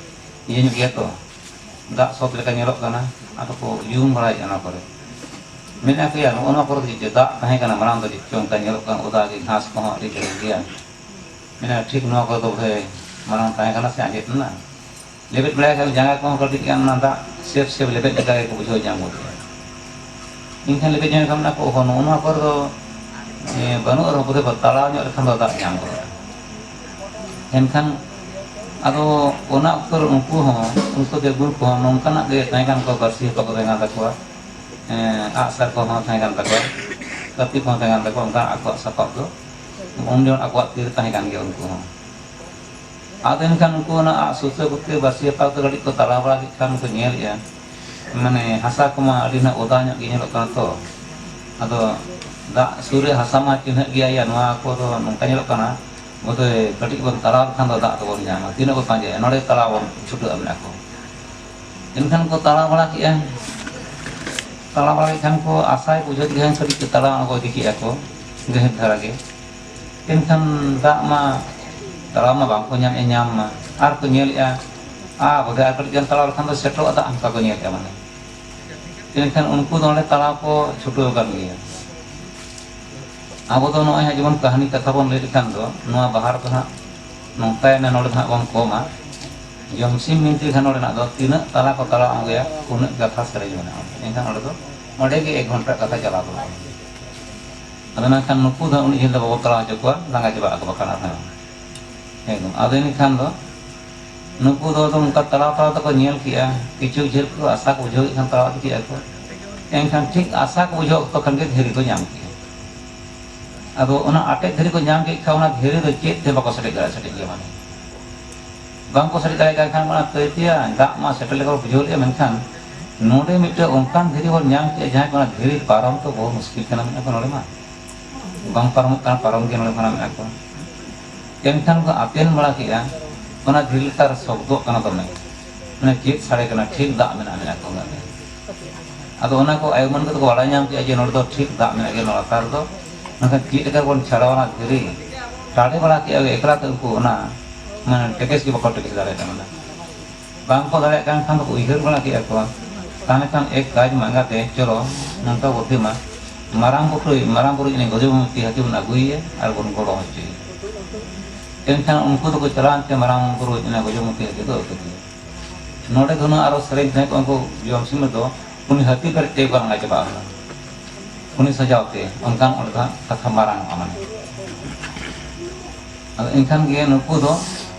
ᱤᱭᱟᱹ ᱧᱚᱜ ᱜᱮᱭᱟ ᱛᱚ, ᱫᱟᱜ ᱥᱚᱛ ᱞᱮᱠᱟ ᱧᱮᱞᱚᱜ ᱠᱟᱱᱟ᱾ ᱟᱫᱚ ᱠᱚ ᱩᱭᱩᱝ ᱵᱟᱲᱟᱭᱮᱫᱼᱟ ᱚᱱᱟ ᱠᱚᱨᱮ᱾ ᱢᱮᱱᱮᱫᱼᱟ ᱠᱚ, "ᱭᱟ, ᱱᱚᱜᱼᱚ ᱱᱚᱣᱟ ᱠᱚᱨᱮ ᱫᱚ ᱪᱮᱫ ᱫᱟᱜ ᱛᱟᱦᱮᱸ ᱠᱟᱱᱟ? ᱢᱟᱲᱟᱝ ᱫᱚ ᱪᱮᱫ ᱪᱚ ᱚᱱᱠᱟ ᱧᱮᱞᱚᱜ ᱠᱟᱱᱟ, ᱚᱫᱟ ᱜᱮ, ᱜᱷᱟᱥ ᱠᱚᱦᱚᱸ ᱟᱹᱰᱤ ᱰᱷᱮᱨ ᱜᱮᱭᱟ᱾" ᱢᱮᱱᱮᱫᱼᱟ, "ᱴᱷᱤᱠ ᱱᱚᱣᱟ ᱠᱚᱨᱮ ᱫᱚ ᱵᱳᱫᱷᱚᱭ ᱢᱟᱲᱟᱝ ᱛᱟᱦᱮᱸ ᱠᱟᱱᱟ ᱥᱮ ᱟᱸᱡᱮᱫ ᱮᱱᱟ?" ᱞᱮᱵᱮᱫ ᱵᱟᱲᱟᱭ ᱠᱷᱟᱱ ᱡᱟᱸᱜᱟ ᱠᱚᱦᱚᱸ ᱠᱟᱹᱴᱤᱡ ᱜᱟᱱ ᱚᱱᱟ ᱫᱟᱜ ᱥᱮᱯ ᱥᱮᱯ ᱞᱮᱵᱮᱫ ᱞᱮᱠᱟ ᱜᱮᱠᱚ ᱵᱩᱡᱷᱟᱹᱣ ᱧᱟᱢ ᱜᱚᱫ ᱠᱮᱫᱟ᱾ ᱮᱱᱠᱷᱟᱱ ᱞᱮᱵᱮᱫ ᱧᱟᱢ ᱠᱷᱟᱱ ᱢᱮᱱᱟ ᱠᱚ, "ᱚᱦᱚ, ᱱᱚᱜᱼᱚ ᱱᱚᱣᱟ ᱠᱚᱨᱮ ᱫᱚ, ᱮ, ᱵᱟᱹᱱᱩᱜ ᱨᱮᱦᱚᱸ ᱵᱳᱫᱷᱚᱭ ᱵᱚ ᱛᱟᱲᱟᱣ ᱧᱚᱜ ᱞᱮᱠᱷᱟᱱ ᱫᱚ ᱫᱟᱜ ᱧᱟᱢ ᱜᱚᱫᱚᱜᱼᱟ᱾" ᱮᱱᱠᱷᱟᱱ ᱟᱫᱚ ᱚᱱᱟ ᱚᱠᱛᱚ ᱨᱮ ᱩᱱᱠᱩ ᱦᱚᱸ, ᱩᱱᱠᱩ ᱫᱮᱵᱽᱜᱩᱱ ᱠᱚᱦᱚᱸ ᱱᱚᱝᱠᱟᱱᱟᱜ ᱜᱮ ᱛᱟᱦᱮᱸ ᱠᱟᱱ ᱠᱚ, ᱵᱟᱹᱲᱥᱤ ᱦᱚᱯᱟ ᱠᱚ ᱛᱟᱦᱮᱸ ᱠᱟᱱ ᱛᱟᱠᱚᱣᱟ, ᱮᱸ, ᱟᱜᱼᱥᱟᱨ ᱠᱚᱦᱚᱸ ᱛᱟᱦᱮᱸ ᱠᱟᱱ ᱛᱟᱠᱚᱣᱟ, ᱠᱟᱹᱯᱤ ᱠᱚᱦᱚᱸ ᱛᱟᱦᱮᱸ ᱠᱟᱱ ᱛᱟᱠᱚᱣᱟ, ᱚᱱᱠᱟ ᱟᱠᱚᱣᱟᱜ ᱥᱟᱯᱟᱵ ᱫᱚ ᱩᱱ ᱡᱚᱠᱷᱚᱱ ᱟᱠᱚᱣᱟᱜ ᱛᱤ ᱨᱮ ᱛᱟᱦᱮᱸ ᱠᱟᱱ ᱜᱮᱭᱟ ᱩᱱᱠᱩ ᱦᱚᱸ᱾ ᱟᱫᱚ ᱮᱱᱠᱷᱟᱱ ᱩᱱᱠᱩ ᱚᱱᱟ ᱟᱜ ᱥᱩᱛᱟᱹ ᱠᱚᱛᱮ ᱵᱟᱹᱲᱥᱤ ᱦᱟᱛᱟᱣ ᱠᱟᱛᱮ ᱠᱟᱹᱴᱤᱡ ᱠᱚ ᱛᱟᱲᱟᱣ ᱵᱟᱲᱟ ᱠᱮᱫ ᱠᱷᱟᱱ ᱠᱚ ᱧᱮᱞᱮᱜᱼᱟ, ᱢᱟᱱᱮ ᱦᱟᱥᱟ ᱠᱚᱢᱟ ᱟᱹᱰᱤ ᱱᱟᱜ ᱚᱫᱟ ᱧᱚᱜ ᱜᱮ ᱧᱮᱞᱚᱜ ᱠᱟᱱᱟ ᱛᱚ᱾ ᱟᱫᱚ ᱫᱟᱜ ᱥᱩᱨ ᱨᱮ ᱦᱟᱥᱟ ᱢᱟ ᱪᱤᱱᱦᱟᱹᱜ ᱜᱮᱭᱟ, ᱭᱟ, ᱱᱚᱣᱟ ᱠᱚᱫᱚ ᱱᱚᱝᱠᱟ ᱧᱮᱞᱚᱜ ᱠᱟᱱᱟ, ᱵᱚᱫᱚᱭ ᱠᱟᱹᱴᱤᱡ ᱵᱚᱱ ᱛᱟᱲᱟᱣ ᱞᱮᱠᱷᱟᱱ ᱫᱚ ᱫᱟᱜ ᱫᱚᱵᱚᱱ ᱧᱟᱢᱟ, ᱛᱤᱱᱟᱹᱜ ᱵᱚᱱ ᱯᱟᱸᱡᱟᱭᱟ, ᱱᱚᱰᱮ ᱛᱟᱲᱟᱣ ᱵᱚᱱ ᱪᱷᱩᱴᱟᱹᱜᱼᱟ, ᱢᱮᱱᱟ ᱠᱚ᱾ ᱮᱱᱠᱷᱟᱱ ᱠᱚ ᱛᱟᱲᱟᱣ ᱵᱟᱲᱟ ᱠᱮᱜᱼᱟ᱾ ᱛᱟᱲᱟᱢ ᱵᱟᱲᱟᱭᱮᱫ ᱠᱷᱟᱱ ᱠᱚ, ᱟᱥᱟᱭ ᱵᱩᱡᱷᱟᱹᱣ ᱠᱮᱫ ᱠᱷᱟᱱ ᱠᱟᱹᱴᱤᱡ ᱠᱚ ᱛᱟᱲᱟᱢ ᱟᱬᱜᱚ ᱤᱫᱤ ᱠᱮᱫᱼᱟ ᱠᱚ, ᱜᱟᱹᱦᱤᱨ ᱫᱷᱟᱨᱟ ᱜᱮ᱾ ᱮᱱᱠᱷᱟᱱ ᱫᱟᱜ ᱢᱟ, ᱛᱟᱲᱟᱢ ᱢᱟ ᱵᱟᱝ ᱠᱚ ᱧᱟᱢᱮᱫᱼᱟ, ᱧᱟᱢ ᱢᱟ, ᱟᱨ ᱠᱚ ᱧᱮᱞᱮᱫᱼᱟ, ᱟᱨ ᱵᱚᱞᱮ ᱟᱨ ᱠᱟᱹᱴᱤᱡ ᱜᱟᱱ ᱛᱟᱲᱟᱢ ᱞᱮᱠᱷᱟᱱ ᱫᱚ ᱥᱮᱴᱮᱨᱚᱜᱼᱟ ᱫᱟᱜ, ᱚᱱᱠᱟ ᱠᱚ ᱧᱮᱞᱮᱫᱼᱟ ᱢᱟᱱᱮ᱾ ᱮᱱᱠᱷᱟᱱ ᱩᱱᱠᱩ ᱫᱚ ᱚᱸᱰᱮ ᱛᱟᱲᱟᱢ ᱠᱚ ᱪᱷᱩᱴᱟᱹᱣ ᱟᱠᱟᱱ ᱜᱮᱭᱟ᱾ ᱟᱵᱚ ᱫᱚ ᱱᱚᱜᱼᱚᱭ ᱦᱟᱸᱜ ᱡᱮᱢᱚᱱ ᱠᱟᱹᱦᱱᱤ ᱠᱟᱛᱷᱟ ᱵᱚᱱ ᱞᱟᱹᱭ ᱞᱮᱠᱷᱟᱱ ᱫᱚ, ᱱᱚᱣᱟ ᱵᱟᱦᱟ ᱨᱮᱫᱚ ᱦᱟᱸᱜ ᱱᱚᱝᱠᱟᱭᱮᱱᱟ, ᱱᱚᱰᱮ ᱫᱚ ᱦᱟᱸᱜ ᱵᱚᱱ ᱠᱚᱢᱟ᱾ ᱡᱚᱢᱥᱤᱢ ᱵᱤᱱᱛᱤ ᱠᱷᱟᱱ ᱱᱚᱰᱮᱱᱟᱜ ᱫᱚ ᱛᱤᱱᱟᱹᱜ ᱛᱟᱞᱟ ᱠᱚ ᱛᱟᱲᱟᱢ ᱟᱬᱜᱚᱭᱟ, ᱩᱱᱟᱹᱜ ᱠᱟᱛᱷᱟ ᱥᱮᱨᱮᱧ ᱢᱮᱱᱟᱜᱼᱟ᱾ ᱮᱱᱠᱷᱟᱱ ᱚᱸᱰᱮ ᱫᱚ, ᱚᱸᱰᱮ ᱜᱮ ᱮᱠ ᱜᱷᱚᱱᱴᱟ ᱠᱟᱛᱷᱟ ᱪᱟᱞᱟᱣ ᱜᱚᱫᱚᱜᱼᱟ᱾ ᱟᱫᱚ ᱢᱮᱱᱠᱷᱟᱱ ᱱᱩᱠᱩ ᱫᱚ ᱩᱱᱟᱹᱜ ᱡᱷᱟᱹᱞ ᱫᱚ ᱵᱟᱵᱚ ᱛᱟᱲᱟᱢ ᱦᱚᱪᱚ ᱠᱚᱣᱟ, ᱞᱟᱸᱜᱟ ᱪᱟᱵᱟᱜ ᱟᱠᱚ ᱵᱟᱠᱷᱟᱱ ᱟᱨᱦᱚᱸ᱾ ᱮᱠᱫᱚᱢ᱾ ᱟᱫᱚ ᱮᱱᱠᱷᱟᱱ ᱫᱚ ᱱᱩᱠᱩ ᱫᱚ ᱟᱫᱚ ᱚᱱᱠᱟ ᱛᱟᱲᱟᱣ ᱛᱟᱲᱟᱣ ᱛᱮᱠᱚ ᱧᱮᱞ ᱠᱮᱜᱼᱟ, ᱠᱤᱪᱷᱩ ᱡᱷᱟᱹᱞ ᱠᱚ ᱟᱥᱟ ᱠᱚ ᱵᱩᱡᱷᱟᱹᱣ ᱠᱮᱫ ᱠᱷᱟᱱ ᱛᱟᱲᱟᱣ ᱤᱫᱤ ᱠᱮᱜᱼᱟ ᱠᱚ᱾ ᱮᱱᱠᱷᱟᱱ ᱴᱷᱤᱠ ᱟᱥᱟ ᱠᱚ ᱵᱩᱡᱷᱟᱹᱣ ᱚᱠᱛᱚ ᱠᱷᱟᱱ ᱜᱮ ᱫᱷᱤᱨᱤ ᱠᱚ ᱧᱟᱢ ᱠᱮᱜᱼᱟ᱾ ᱟᱫᱚ ᱚᱱᱟ ᱟᱴᱮᱫ ᱫᱷᱤᱨᱤ ᱠᱚ ᱧᱟᱢ ᱠᱮᱫ ᱠᱷᱟᱱ ᱚᱱᱟ ᱫᱷᱤᱨᱤ ᱫᱚ ᱪᱮᱫ ᱛᱮ ᱵᱟᱠᱚ ᱥᱮᱴᱮᱡ ᱫᱟᱲᱮᱭᱟᱜᱼᱟ, ᱥᱮᱴᱮᱡ ᱜᱮ ᱵᱟᱝ᱾ ᱵᱟᱝ ᱠᱚ ᱥᱮᱴᱮᱡ ᱫᱟᱲᱮᱭᱟᱜ ᱠᱟᱱ ᱠᱷᱟᱱ ᱢᱟ ᱛᱟᱹᱭ ᱛᱮᱭᱟ, ᱫᱟᱜ ᱢᱟ ᱥᱮᱴᱮᱨ ᱞᱮᱠᱟ ᱠᱚ ᱵᱩᱡᱷᱟᱹᱣ ᱞᱮᱫᱼᱟ, ᱢᱮᱱᱠᱷᱟᱱ ᱱᱚᱰᱮ ᱢᱤᱫᱴᱮᱱ ᱚᱱᱠᱟᱱ ᱫᱷᱤᱨᱤ ᱵᱚᱱ ᱧᱟᱢ ᱠᱮᱫᱼᱟ, ᱡᱟᱦᱟᱸ ᱠᱚ ᱚᱱᱟ ᱫᱷᱤᱨᱤ ᱯᱟᱨᱚᱢ ᱛᱚ ᱵᱚᱦᱩ ᱢᱩᱥᱠᱤᱞ ᱠᱟᱱᱟ, ᱢᱮᱱᱟᱜ ᱠᱚ ᱱᱚᱰᱮ ᱢᱟ᱾ ᱵᱟᱝ ᱯᱟᱨᱚᱢᱚᱜ ᱠᱟᱱᱟ, ᱯᱟᱨᱚᱢ ᱜᱮ ᱱᱚᱰᱮ ᱠᱷᱚᱱᱟᱜ ᱢᱮᱱᱟᱜ ᱠᱚᱣᱟ᱾ ᱮᱱᱠᱷᱟᱱ ᱠᱚ ᱟᱛᱮᱱ ᱵᱟᱲᱟ ᱠᱮᱜᱼᱟ, ᱚᱱᱟ ᱫᱷᱤᱨᱤ ᱞᱟᱛᱟᱨ ᱥᱚᱵᱫᱚᱜ ᱠᱟᱱᱟ ᱫᱚᱢᱮ, ᱢᱟᱱᱮ ᱪᱮᱫ ᱥᱟᱰᱮ ᱠᱟᱱᱟ, ᱴᱷᱤᱠ ᱫᱟᱜ ᱢᱮᱱᱟᱜᱼᱟ, ᱢᱮᱱᱟᱜ ᱠᱚᱣᱟ ᱚᱱᱠᱟ ᱜᱮ᱾ ᱟᱫᱚ ᱚᱱᱟ ᱠᱚ ᱟᱭ ᱩᱢᱟᱹᱱ ᱠᱟᱛᱮ ᱠᱚ ᱵᱟᱲᱟᱭ ᱧᱟᱢ ᱠᱮᱜᱼᱟ ᱡᱮ ᱱᱚᱰᱮ ᱫᱚ ᱴᱷᱤᱠ ᱫᱟᱜ ᱢᱮᱱᱟᱜ ᱜᱮᱭᱟ ᱱᱚᱣᱟ ᱞᱟᱛᱟᱨ ᱨᱮᱫᱚ, ᱢᱮᱱᱠᱷᱟᱱ ᱪᱮᱫ ᱞᱮᱠᱟ ᱵᱚᱱ ᱪᱷᱟᱲᱟᱣᱟ ᱚᱱᱟ ᱫᱷᱤᱨᱤ, ᱴᱟᱲᱮ ᱵᱟᱲᱟ ᱠᱮᱜᱼᱟ ᱮᱠᱞᱟ ᱛᱮ ᱩᱱᱠᱩ ᱚᱱᱟ, ᱢᱟᱱᱮ ᱴᱮᱠᱮᱥ ᱜᱮ ᱵᱟᱠᱚ ᱴᱮᱠᱮᱥ ᱫᱟᱲᱮᱭᱟᱜ ᱠᱟᱱᱟ᱾ ᱵᱟᱝ ᱠᱚ ᱫᱟᱲᱮᱭᱟᱜ ᱠᱟᱱ ᱠᱷᱟᱱ ᱫᱚᱠᱚ ᱩᱭᱦᱟᱹᱨ ᱵᱟᱲᱟ ᱠᱮᱜᱼᱟ ᱠᱚ, ᱛᱟᱦᱞᱮ ᱠᱷᱟᱱ ᱮᱠ ᱠᱟᱡᱽ ᱢᱟᱸᱜᱟᱛᱮ ᱪᱚᱞᱚ ᱱᱚᱝᱠᱟ ᱵᱩᱫᱽᱫᱷᱤ ᱢᱟ, ᱢᱟᱨᱟᱝ ᱵᱩᱨᱩ, ᱢᱟᱨᱟᱝ ᱵᱩᱨᱩ ᱤᱱᱟᱹ ᱜᱚᱡᱚᱢᱩᱠᱷᱤ ᱦᱟᱹᱛᱤ ᱵᱚᱱ ᱟᱹᱜᱩᱭᱮᱭᱟ ᱟᱨ ᱵᱚᱱ ᱜᱚᱲᱚ ᱦᱚᱪᱚᱭᱮᱭᱟ᱾ ᱮᱱᱠᱷᱟᱱ ᱩᱱᱠᱩ ᱫᱚᱠᱚ ᱪᱟᱞᱟᱣᱮᱱ ᱛᱮ ᱢᱟᱨᱟᱝ ᱵᱩᱨᱩ ᱤᱱᱟᱹ ᱜᱚᱡᱚᱢᱩᱠᱷᱤ ᱦᱟᱹᱛᱤ ᱫᱚ ᱟᱹᱜᱩ ᱠᱮᱫᱮᱭᱟ᱾ ᱱᱚᱰᱮ ᱫᱚ ᱱᱚᱣᱟ ᱟᱨᱚ ᱥᱮᱨᱮᱧ ᱛᱟᱦᱮᱸ ᱠᱚᱜᱼᱟ, ᱩᱱᱠᱩ ᱡᱚᱢ ᱥᱤᱢ ᱫᱚ ᱩᱱᱤ ᱦᱟᱹᱛᱤ ᱯᱮᱨᱮᱡ ᱛᱮᱜᱮ ᱠᱚ ᱟᱸᱜᱟ ᱪᱟᱵᱟ ᱟᱠᱟᱱᱟ᱾ ᱩᱱᱤ ᱥᱟᱡᱟᱣ ᱛᱮ ᱚᱱᱠᱟᱱ ᱚᱸᱰᱮ ᱫᱚ ᱦᱟᱸᱜ ᱠᱟᱛᱷᱟ ᱢᱟᱨᱟᱝ ᱚᱜᱼᱟ ᱢᱟᱱᱮ᱾ ᱟᱫᱚ ᱮᱱᱠᱷᱟᱱ ᱜᱮ ᱱᱩᱠᱩ ᱫᱚ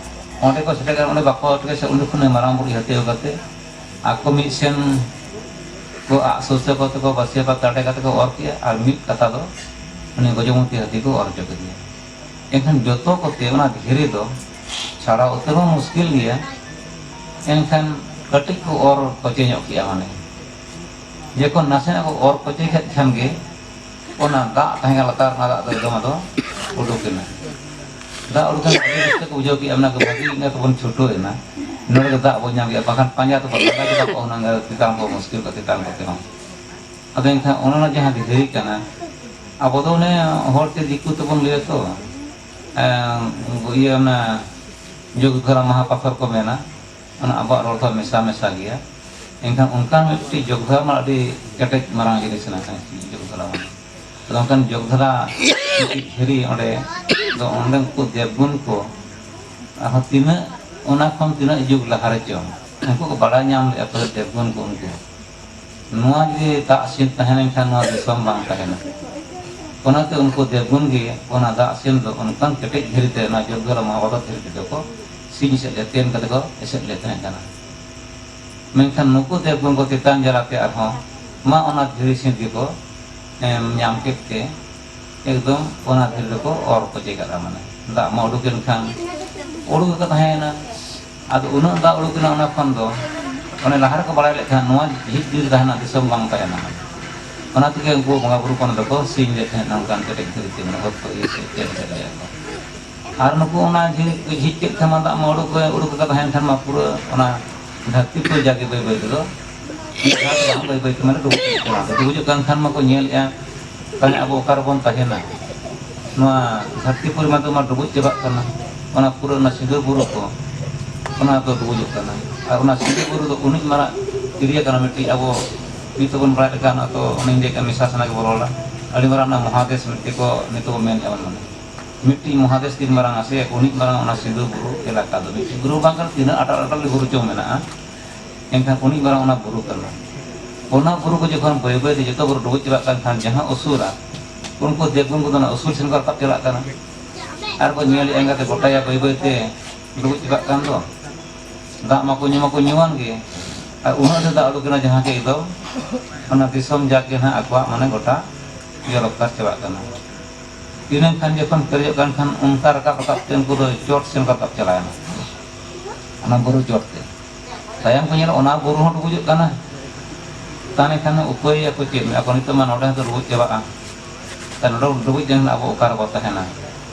ᱚᱸᱰᱮ ᱠᱚ ᱥᱮᱴᱮᱨ ᱠᱟᱱᱟ, ᱚᱸᱰᱮ ᱵᱟᱠᱚ ᱚᱴᱠᱮ ᱥᱮ ᱩᱱ ᱡᱚᱠᱷᱚᱱ ᱢᱟᱨᱟᱝ ᱵᱩᱨᱩ ᱦᱟᱹᱛᱤ ᱠᱟᱛᱮ ᱟᱠᱚ ᱢᱤᱫ ᱥᱮᱱ ᱠᱚ ᱟᱜ ᱥᱩᱨ ᱛᱮᱠᱚ ᱛᱮᱠᱚ ᱵᱟᱹᱥᱤᱭᱟᱹ ᱠᱚ ᱛᱟᱰᱮ ᱠᱟᱛᱮ ᱠᱚ ᱚᱨ ᱠᱮᱜᱼᱟ ᱟᱨ ᱢᱤᱫ ᱠᱟᱛᱷᱟ ᱫᱚ ᱩᱱᱤ ᱜᱚᱡᱚᱢᱩᱠᱷᱤ ᱦᱟᱹᱛᱤ ᱠᱚ ᱚᱨ ᱦᱚᱪᱚ ᱠᱮᱫᱮᱭᱟ᱾ ᱮᱱᱠᱷᱟᱱ ᱡᱚᱛᱚ ᱠᱚᱛᱮ ᱚᱱᱟ ᱫᱷᱤᱨᱤ ᱫᱚ ᱪᱷᱟᱲᱟᱣ ᱩᱛᱟᱹᱨ ᱦᱚᱸ ᱢᱩᱥᱠᱤᱞ ᱜᱮᱭᱟ᱾ ᱮᱱᱠᱷᱟᱱ ᱠᱟᱹᱴᱤᱡ ᱠᱚ ᱚᱨ ᱠᱚᱪᱮ ᱧᱚᱜ ᱠᱮᱜᱼᱟ, ᱢᱟᱱᱮ ᱡᱚᱠᱷᱚᱱ ᱱᱟᱥᱮᱱᱟᱜ ᱠᱚ ᱚᱨ ᱠᱚᱪᱮ ᱠᱮᱫ ᱠᱷᱟᱱ ᱜᱮ ᱚᱱᱟ ᱫᱟᱜ ᱛᱟᱦᱮᱸ ᱠᱟᱱᱟ ᱞᱟᱛᱟᱨ ᱨᱮᱱᱟᱜ ᱫᱟᱜ ᱫᱚ ᱮᱠᱫᱚᱢ ᱟᱫᱚ ᱩᱰᱩᱠ ᱮᱱᱟ᱾ ᱫᱟᱜ ᱩᱰᱩᱠ ᱮᱱᱟ, ᱟᱹᱰᱤ ᱨᱟᱹᱥᱠᱟᱹ ᱠᱚ ᱵᱩᱡᱷᱟᱹᱣ ᱠᱮᱜᱼᱟ, ᱚᱱᱟ ᱠᱚ ᱵᱷᱟᱹᱜᱤ ᱤᱱᱟᱹ ᱛᱮᱵᱚᱱ ᱪᱷᱩᱴᱟᱹᱣ ᱮᱱᱟ, ᱱᱚᱰᱮ ᱫᱚ ᱫᱟᱜ ᱵᱚᱱ ᱧᱟᱢ ᱠᱮᱜᱼᱟ, ᱵᱟᱠᱷᱟᱱ ᱯᱟᱸᱡᱟ ᱛᱮᱵᱚᱱ ᱞᱟᱸᱜᱟ ᱪᱟᱵᱟ ᱠᱚᱜᱼᱟ ᱦᱩᱱᱟᱹᱝ, ᱛᱮᱛᱟᱝ ᱠᱚ ᱢᱩᱥᱠᱤᱞ ᱠᱚ ᱛᱮᱛᱟᱝ ᱠᱚᱛᱮ ᱦᱚᱸ᱾ ᱟᱫᱚ ᱮᱱᱠᱷᱟᱱ ᱚᱱᱟ ᱨᱮᱱᱟᱜ ᱡᱟᱦᱟᱸ ᱫᱷᱤᱨᱤ ᱠᱟᱱᱟ, ᱟᱵᱚ ᱫᱚ ᱚᱱᱮ ᱦᱚᱲ ᱛᱮ ᱫᱤᱠᱩ ᱛᱮᱵᱚᱱ ᱞᱟᱹᱭᱟ ᱛᱚ, ᱮᱸ, ᱤᱭᱟᱹ, ᱚᱱᱟ ᱡᱳᱜᱽ ᱫᱷᱟᱨᱟ ᱢᱟᱦᱟ ᱯᱟᱛᱷᱚᱨ ᱠᱚ ᱢᱮᱱᱟ, ᱚᱱᱟ ᱟᱵᱚᱣᱟᱜ ᱨᱚᱲ ᱫᱚ ᱢᱮᱥᱟ ᱢᱮᱥᱟ ᱜᱮᱭᱟ᱾ ᱮᱱᱠᱷᱟᱱ ᱚᱱᱠᱟᱱ ᱢᱤᱫᱴᱤᱡ ᱡᱳᱜᱽ ᱫᱷᱟᱨᱟ ᱢᱟ ᱟᱹᱰᱤ ᱠᱮᱴᱮᱡ ᱢᱟᱨᱟᱝ ᱡᱤᱱᱤᱥ ᱠᱟᱱᱟ, ᱡᱳᱜᱽ ᱫᱷᱟᱨᱟ ᱢᱟ᱾ ᱟᱫᱚ ᱚᱱᱠᱟᱱ ᱡᱳᱜᱽ ᱫᱷᱟᱨᱟ ᱢᱤᱫᱴᱤᱡ ᱫᱷᱤᱨᱤ ᱚᱸᱰᱮ ᱫᱚ, ᱚᱸᱰᱮ ᱩᱱᱠᱩ ᱫᱮᱵᱽᱜᱩᱱ ᱠᱚ ᱟᱨᱦᱚᱸ ᱛᱤᱱᱟᱹᱜ, ᱚᱱᱟ ᱠᱷᱚᱱ ᱛᱤᱱᱟᱹᱜ ᱡᱩᱜᱽ ᱞᱟᱦᱟ ᱨᱮ ᱪᱚᱝ ᱩᱱᱠᱩ ᱠᱚ ᱵᱟᱲᱟᱭ ᱧᱟᱢ ᱞᱮᱫᱼᱟ, ᱛᱚᱵᱮ ᱫᱮᱵᱽᱜᱩᱱ ᱠᱚ ᱩᱱᱠᱩ ᱱᱚᱣᱟ ᱡᱩᱫᱤ ᱫᱟᱜ ᱥᱤᱫ ᱛᱟᱦᱮᱸ ᱞᱮᱱᱠᱷᱟᱱ ᱱᱚᱣᱟ ᱫᱤᱥᱚᱢ ᱵᱟᱝ ᱛᱟᱦᱮᱱᱟ᱾ ᱚᱱᱟᱛᱮ ᱩᱱᱠᱩ ᱫᱮᱵᱽᱜᱩᱱ ᱜᱮ ᱚᱱᱟ ᱫᱟᱜ ᱥᱤᱫ ᱫᱚ ᱚᱱᱠᱟᱱ ᱠᱮᱴᱮᱡ ᱫᱷᱤᱨᱤ ᱛᱮ, ᱚᱱᱟ ᱡᱳᱜᱽ ᱫᱷᱟᱨᱟ ᱢᱟᱦᱟᱵᱷᱟᱨᱚᱛ ᱫᱷᱤᱨᱤ ᱛᱮᱫᱚ ᱠᱚ ᱥᱤᱧ ᱮᱥᱮᱫ ᱞᱮᱫ, ᱛᱮᱱ ᱠᱟᱛᱮ ᱠᱚ ᱮᱥᱮᱫ ᱞᱮᱫ ᱛᱟᱦᱮᱸ ᱠᱟᱱᱟ᱾ ᱢᱮᱱᱠᱷᱟᱱ ᱱᱩᱠᱩ ᱫᱮᱵᱽᱜᱩᱱ ᱠᱚ ᱪᱮᱛᱟᱱ ᱡᱟᱞᱟᱛᱮ ᱟᱨᱦᱚᱸ ᱢᱟ ᱚᱱᱟ ᱫᱷᱤᱨᱤ ᱥᱤᱫ ᱜᱮᱠᱚ, ᱮᱢ, ᱧᱟᱢ ᱠᱮᱫ ᱛᱮ ᱮᱠᱫᱚᱢ ᱚᱱᱟ ᱫᱷᱤᱨᱤ ᱫᱚᱠᱚ ᱚᱨ ᱯᱚᱪᱮ ᱠᱟᱫᱟ᱾ ᱢᱟᱱᱮ ᱫᱟᱜ ᱢᱟ ᱩᱰᱩᱠ ᱮᱱ ᱠᱷᱟᱱ ᱩᱰᱩᱠ ᱟᱠᱟ ᱛᱟᱦᱮᱸᱭᱮᱱᱟ᱾ ᱟᱫᱚ ᱩᱱᱟᱹᱜ ᱫᱟᱜ ᱩᱰᱩᱠ ᱮᱱᱟ ᱚᱱᱟ ᱠᱷᱚᱱ ᱫᱚ, ᱚᱱᱮ ᱞᱟᱦᱟ ᱨᱮᱠᱚ ᱵᱟᱲᱟᱭ ᱞᱮᱫ ᱛᱟᱦᱮᱸᱫ ᱱᱚᱣᱟ ᱡᱷᱤᱡ ᱡᱩᱫᱤ ᱛᱟᱦᱮᱱᱟ ᱫᱤᱥᱚᱢ ᱵᱟᱝ ᱛᱟᱦᱮᱱᱟ᱾ ᱚᱱᱟ ᱛᱮᱜᱮ ᱩᱱᱠᱩ ᱵᱚᱸᱜᱟ ᱵᱩᱨᱩ ᱠᱚ ᱚᱸᱰᱮ ᱫᱚᱠᱚ ᱥᱤᱧ ᱞᱮᱫ ᱛᱟᱦᱮᱸᱫ ᱱᱚᱝᱠᱟᱱ ᱠᱮᱴᱮᱡ ᱫᱷᱤᱨᱤ ᱛᱮ, ᱢᱟᱱᱮ ᱚᱛ ᱠᱚ ᱤᱭᱟᱹ ᱥᱮᱫ ᱪᱮᱫ ᱞᱮᱠᱟ ᱠᱚ᱾ ᱟᱨ ᱱᱩᱠᱩ ᱚᱱᱟ ᱡᱷᱤᱡ, ᱡᱷᱤᱡ ᱠᱮᱫ ᱠᱷᱟᱱ ᱢᱟ ᱫᱟᱜ ᱢᱟ ᱩᱰᱩᱠ, ᱩᱰᱩᱠ ᱟᱠᱟ ᱛᱟᱦᱮᱸᱱ ᱠᱷᱟᱱ ᱢᱟ ᱯᱩᱨᱟᱹ ᱚᱱᱟ ᱫᱷᱟᱹᱨᱛᱤ ᱯᱩᱨᱤ ᱡᱟᱜᱮ ᱵᱟᱹᱭ ᱵᱟᱹᱭ ᱛᱮᱫᱚ ᱵᱟᱹᱭ ᱵᱟᱹᱭ ᱛᱮ ᱢᱟᱱᱮ ᱰᱩᱵᱩᱡᱚᱜ ᱠᱟᱱᱟ᱾ ᱰᱩᱵᱩᱡᱚᱜ ᱠᱟᱱ ᱠᱷᱟᱱ ᱢᱟᱠᱚ ᱧᱮᱞᱮᱫᱼᱟ, ᱛᱟᱦᱞᱮ ᱟᱵᱚ ᱚᱠᱟ ᱨᱮᱵᱚᱱ ᱛᱟᱦᱮᱱᱟ? ᱱᱚᱣᱟ ᱫᱷᱟᱹᱨᱛᱤ ᱯᱩᱨᱤ ᱢᱟ ᱫᱚ ᱢᱟ ᱰᱩᱵᱩᱡ ᱪᱟᱵᱟᱜ ᱠᱟᱱᱟ᱾ ᱚᱱᱟ ᱯᱩᱨᱟᱹ ᱚᱱᱟ ᱥᱤᱸᱫᱩᱨ ᱵᱩᱨᱩ ᱠᱚ, ᱚᱱᱟ ᱫᱚ ᱰᱩᱵᱩᱡᱚᱜ ᱠᱟᱱᱟ᱾ ᱟᱨ ᱚᱱᱟ ᱥᱤᱸᱫᱩᱨ ᱵᱩᱨᱩ ᱫᱚ ᱩᱱᱤᱡ ᱢᱟᱨᱟᱝ ᱮᱨᱤᱭᱟ ᱠᱟᱱᱟ ᱢᱤᱫᱴᱤᱡ, ᱟᱵᱚ ᱱᱤᱛᱚᱜ ᱵᱚᱱ ᱵᱟᱲᱟᱭ ᱞᱮᱠᱟ, ᱚᱱᱟ ᱛᱚ ᱚᱱᱮᱧ ᱞᱟᱹᱭ ᱠᱮᱫ, ᱢᱮᱥᱟ ᱥᱟᱱᱟ ᱜᱮᱵᱚᱱ ᱨᱚᱲᱟ᱾ ᱟᱹᱰᱤ ᱢᱟᱨᱟᱝ ᱚᱱᱟ ᱢᱚᱦᱟᱫᱮᱥ ᱢᱤᱫᱴᱤᱡ ᱠᱚ ᱱᱤᱛᱚᱜ ᱵᱚᱱ ᱢᱮᱱᱮᱫᱼᱟ ᱵᱚᱱ, ᱢᱟᱱᱮ ᱢᱤᱫᱴᱤᱡ ᱢᱚᱦᱟᱫᱮᱥ ᱛᱤᱱ ᱢᱟᱨᱟᱝ ᱟᱥᱮ ᱩᱱᱤᱡ ᱢᱟᱨᱟᱝ ᱚᱱᱟ ᱥᱤᱸᱫᱩᱨ ᱵᱩᱨᱩ ᱮᱞᱟᱠᱟ ᱫᱚ, ᱢᱤᱫᱴᱤᱡ ᱵᱩᱨᱩ ᱵᱟᱝ ᱠᱟᱱᱟ, ᱛᱤᱱᱟᱹᱜ ᱟᱴᱟᱞ ᱟᱴᱟᱞ ᱵᱩᱨᱩ ᱪᱚᱝ ᱢᱮᱱᱟᱜᱼᱟ᱾ ᱮᱱᱠᱷᱟᱱ ᱩᱱᱤ ᱢᱟᱨᱟᱝ ᱚᱱᱟ ᱵᱩᱨᱩ ᱠᱟᱱᱟ᱾ ᱚᱱᱟ ᱵᱩᱨᱩ ᱠᱚ ᱡᱚᱠᱷᱚᱱ ᱵᱟᱹᱭ ᱵᱟᱹᱭ ᱛᱮ ᱡᱚᱛᱚ ᱵᱩᱨᱩ ᱰᱩᱵᱩᱡ ᱪᱟᱵᱟᱜ ᱠᱟᱱ ᱠᱷᱟᱱ, ᱡᱟᱦᱟᱸ ᱩᱥᱩᱞᱟ, ᱩᱱᱠᱩ ᱫᱮᱵᱽᱜᱩᱱ ᱠᱚᱫᱚ ᱚᱱᱟ ᱩᱥᱩᱞ ᱥᱮᱱ ᱠᱚ ᱨᱟᱠᱟᱵ ᱪᱟᱞᱟᱜ ᱠᱟᱱᱟ᱾ ᱟᱨ ᱠᱚ ᱧᱮᱞᱮᱫᱼᱟ, ᱮᱸᱜᱟᱛᱮ ᱜᱚᱴᱟᱭᱟ ᱵᱟᱹᱭ ᱵᱟᱹᱭ ᱛᱮ ᱰᱩᱵᱩᱡ ᱪᱟᱵᱟᱜ ᱠᱟᱱ ᱫᱚ᱾ ᱫᱟᱜ ᱢᱟᱠᱚ ᱧᱩ ᱢᱟᱠᱚ ᱧᱩᱣᱟᱱ ᱜᱮ, ᱟᱨ ᱩᱱᱟᱹᱜ ᱰᱷᱮᱨ ᱫᱟᱜ ᱩᱰᱩᱠ ᱮᱱᱟ, ᱡᱟᱦᱟᱸ ᱜᱮ ᱮᱠᱫᱚᱢ ᱚᱱᱟ ᱫᱤᱥᱚᱢ ᱡᱟᱠ ᱜᱮ ᱱᱟᱦᱟᱜ ᱟᱠᱚᱣᱟᱜ ᱢᱟᱱᱮ ᱜᱚᱴᱟ ᱡᱚᱞᱚᱠᱟᱨ ᱪᱟᱵᱟᱜ ᱠᱟᱱᱟ᱾ ᱤᱱᱟᱹ ᱠᱷᱟᱱ ᱡᱚᱠᱷᱚᱱ ᱯᱮᱨᱮᱡᱚᱜ ᱠᱟᱱ ᱠᱷᱟᱱ, ᱚᱱᱠᱟ ᱨᱟᱠᱟᱵ ᱨᱟᱠᱟᱵ ᱛᱮ ᱩᱱᱠᱩ ᱫᱚ ᱪᱚᱴ ᱥᱮᱱ ᱠᱚ ᱨᱟᱠᱟᱵ ᱪᱟᱞᱟᱣᱮᱱᱟ, ᱚᱱᱟ ᱵᱩᱨᱩ ᱪᱚᱴ ᱛᱮ᱾ ᱛᱟᱭᱚᱢ ᱠᱚ ᱧᱮᱞᱟ ᱚᱱᱟ ᱵᱩᱨᱩ ᱦᱚᱸ ᱰᱩᱵᱩᱡᱚᱜ ᱠᱟᱱᱟ᱾ ᱛᱟᱦᱞᱮ ᱠᱷᱟᱱ ᱩᱯᱟᱹᱭ ᱟᱠᱚ ᱪᱮᱫ? ᱟᱠᱚ ᱱᱤᱛᱚᱜ ᱢᱟ ᱱᱚᱰᱮ ᱦᱚᱸᱛᱚ ᱰᱩᱵᱩᱡ ᱪᱟᱵᱟᱜᱼᱟ᱾ ᱛᱟᱦᱞᱮ ᱱᱚᱰᱮ ᱰᱩᱵᱩᱡ ᱞᱮᱱᱠᱷᱟᱱ ᱟᱵᱚ ᱚᱠᱟ ᱨᱮᱵᱚ ᱛᱟᱦᱮᱱᱟ?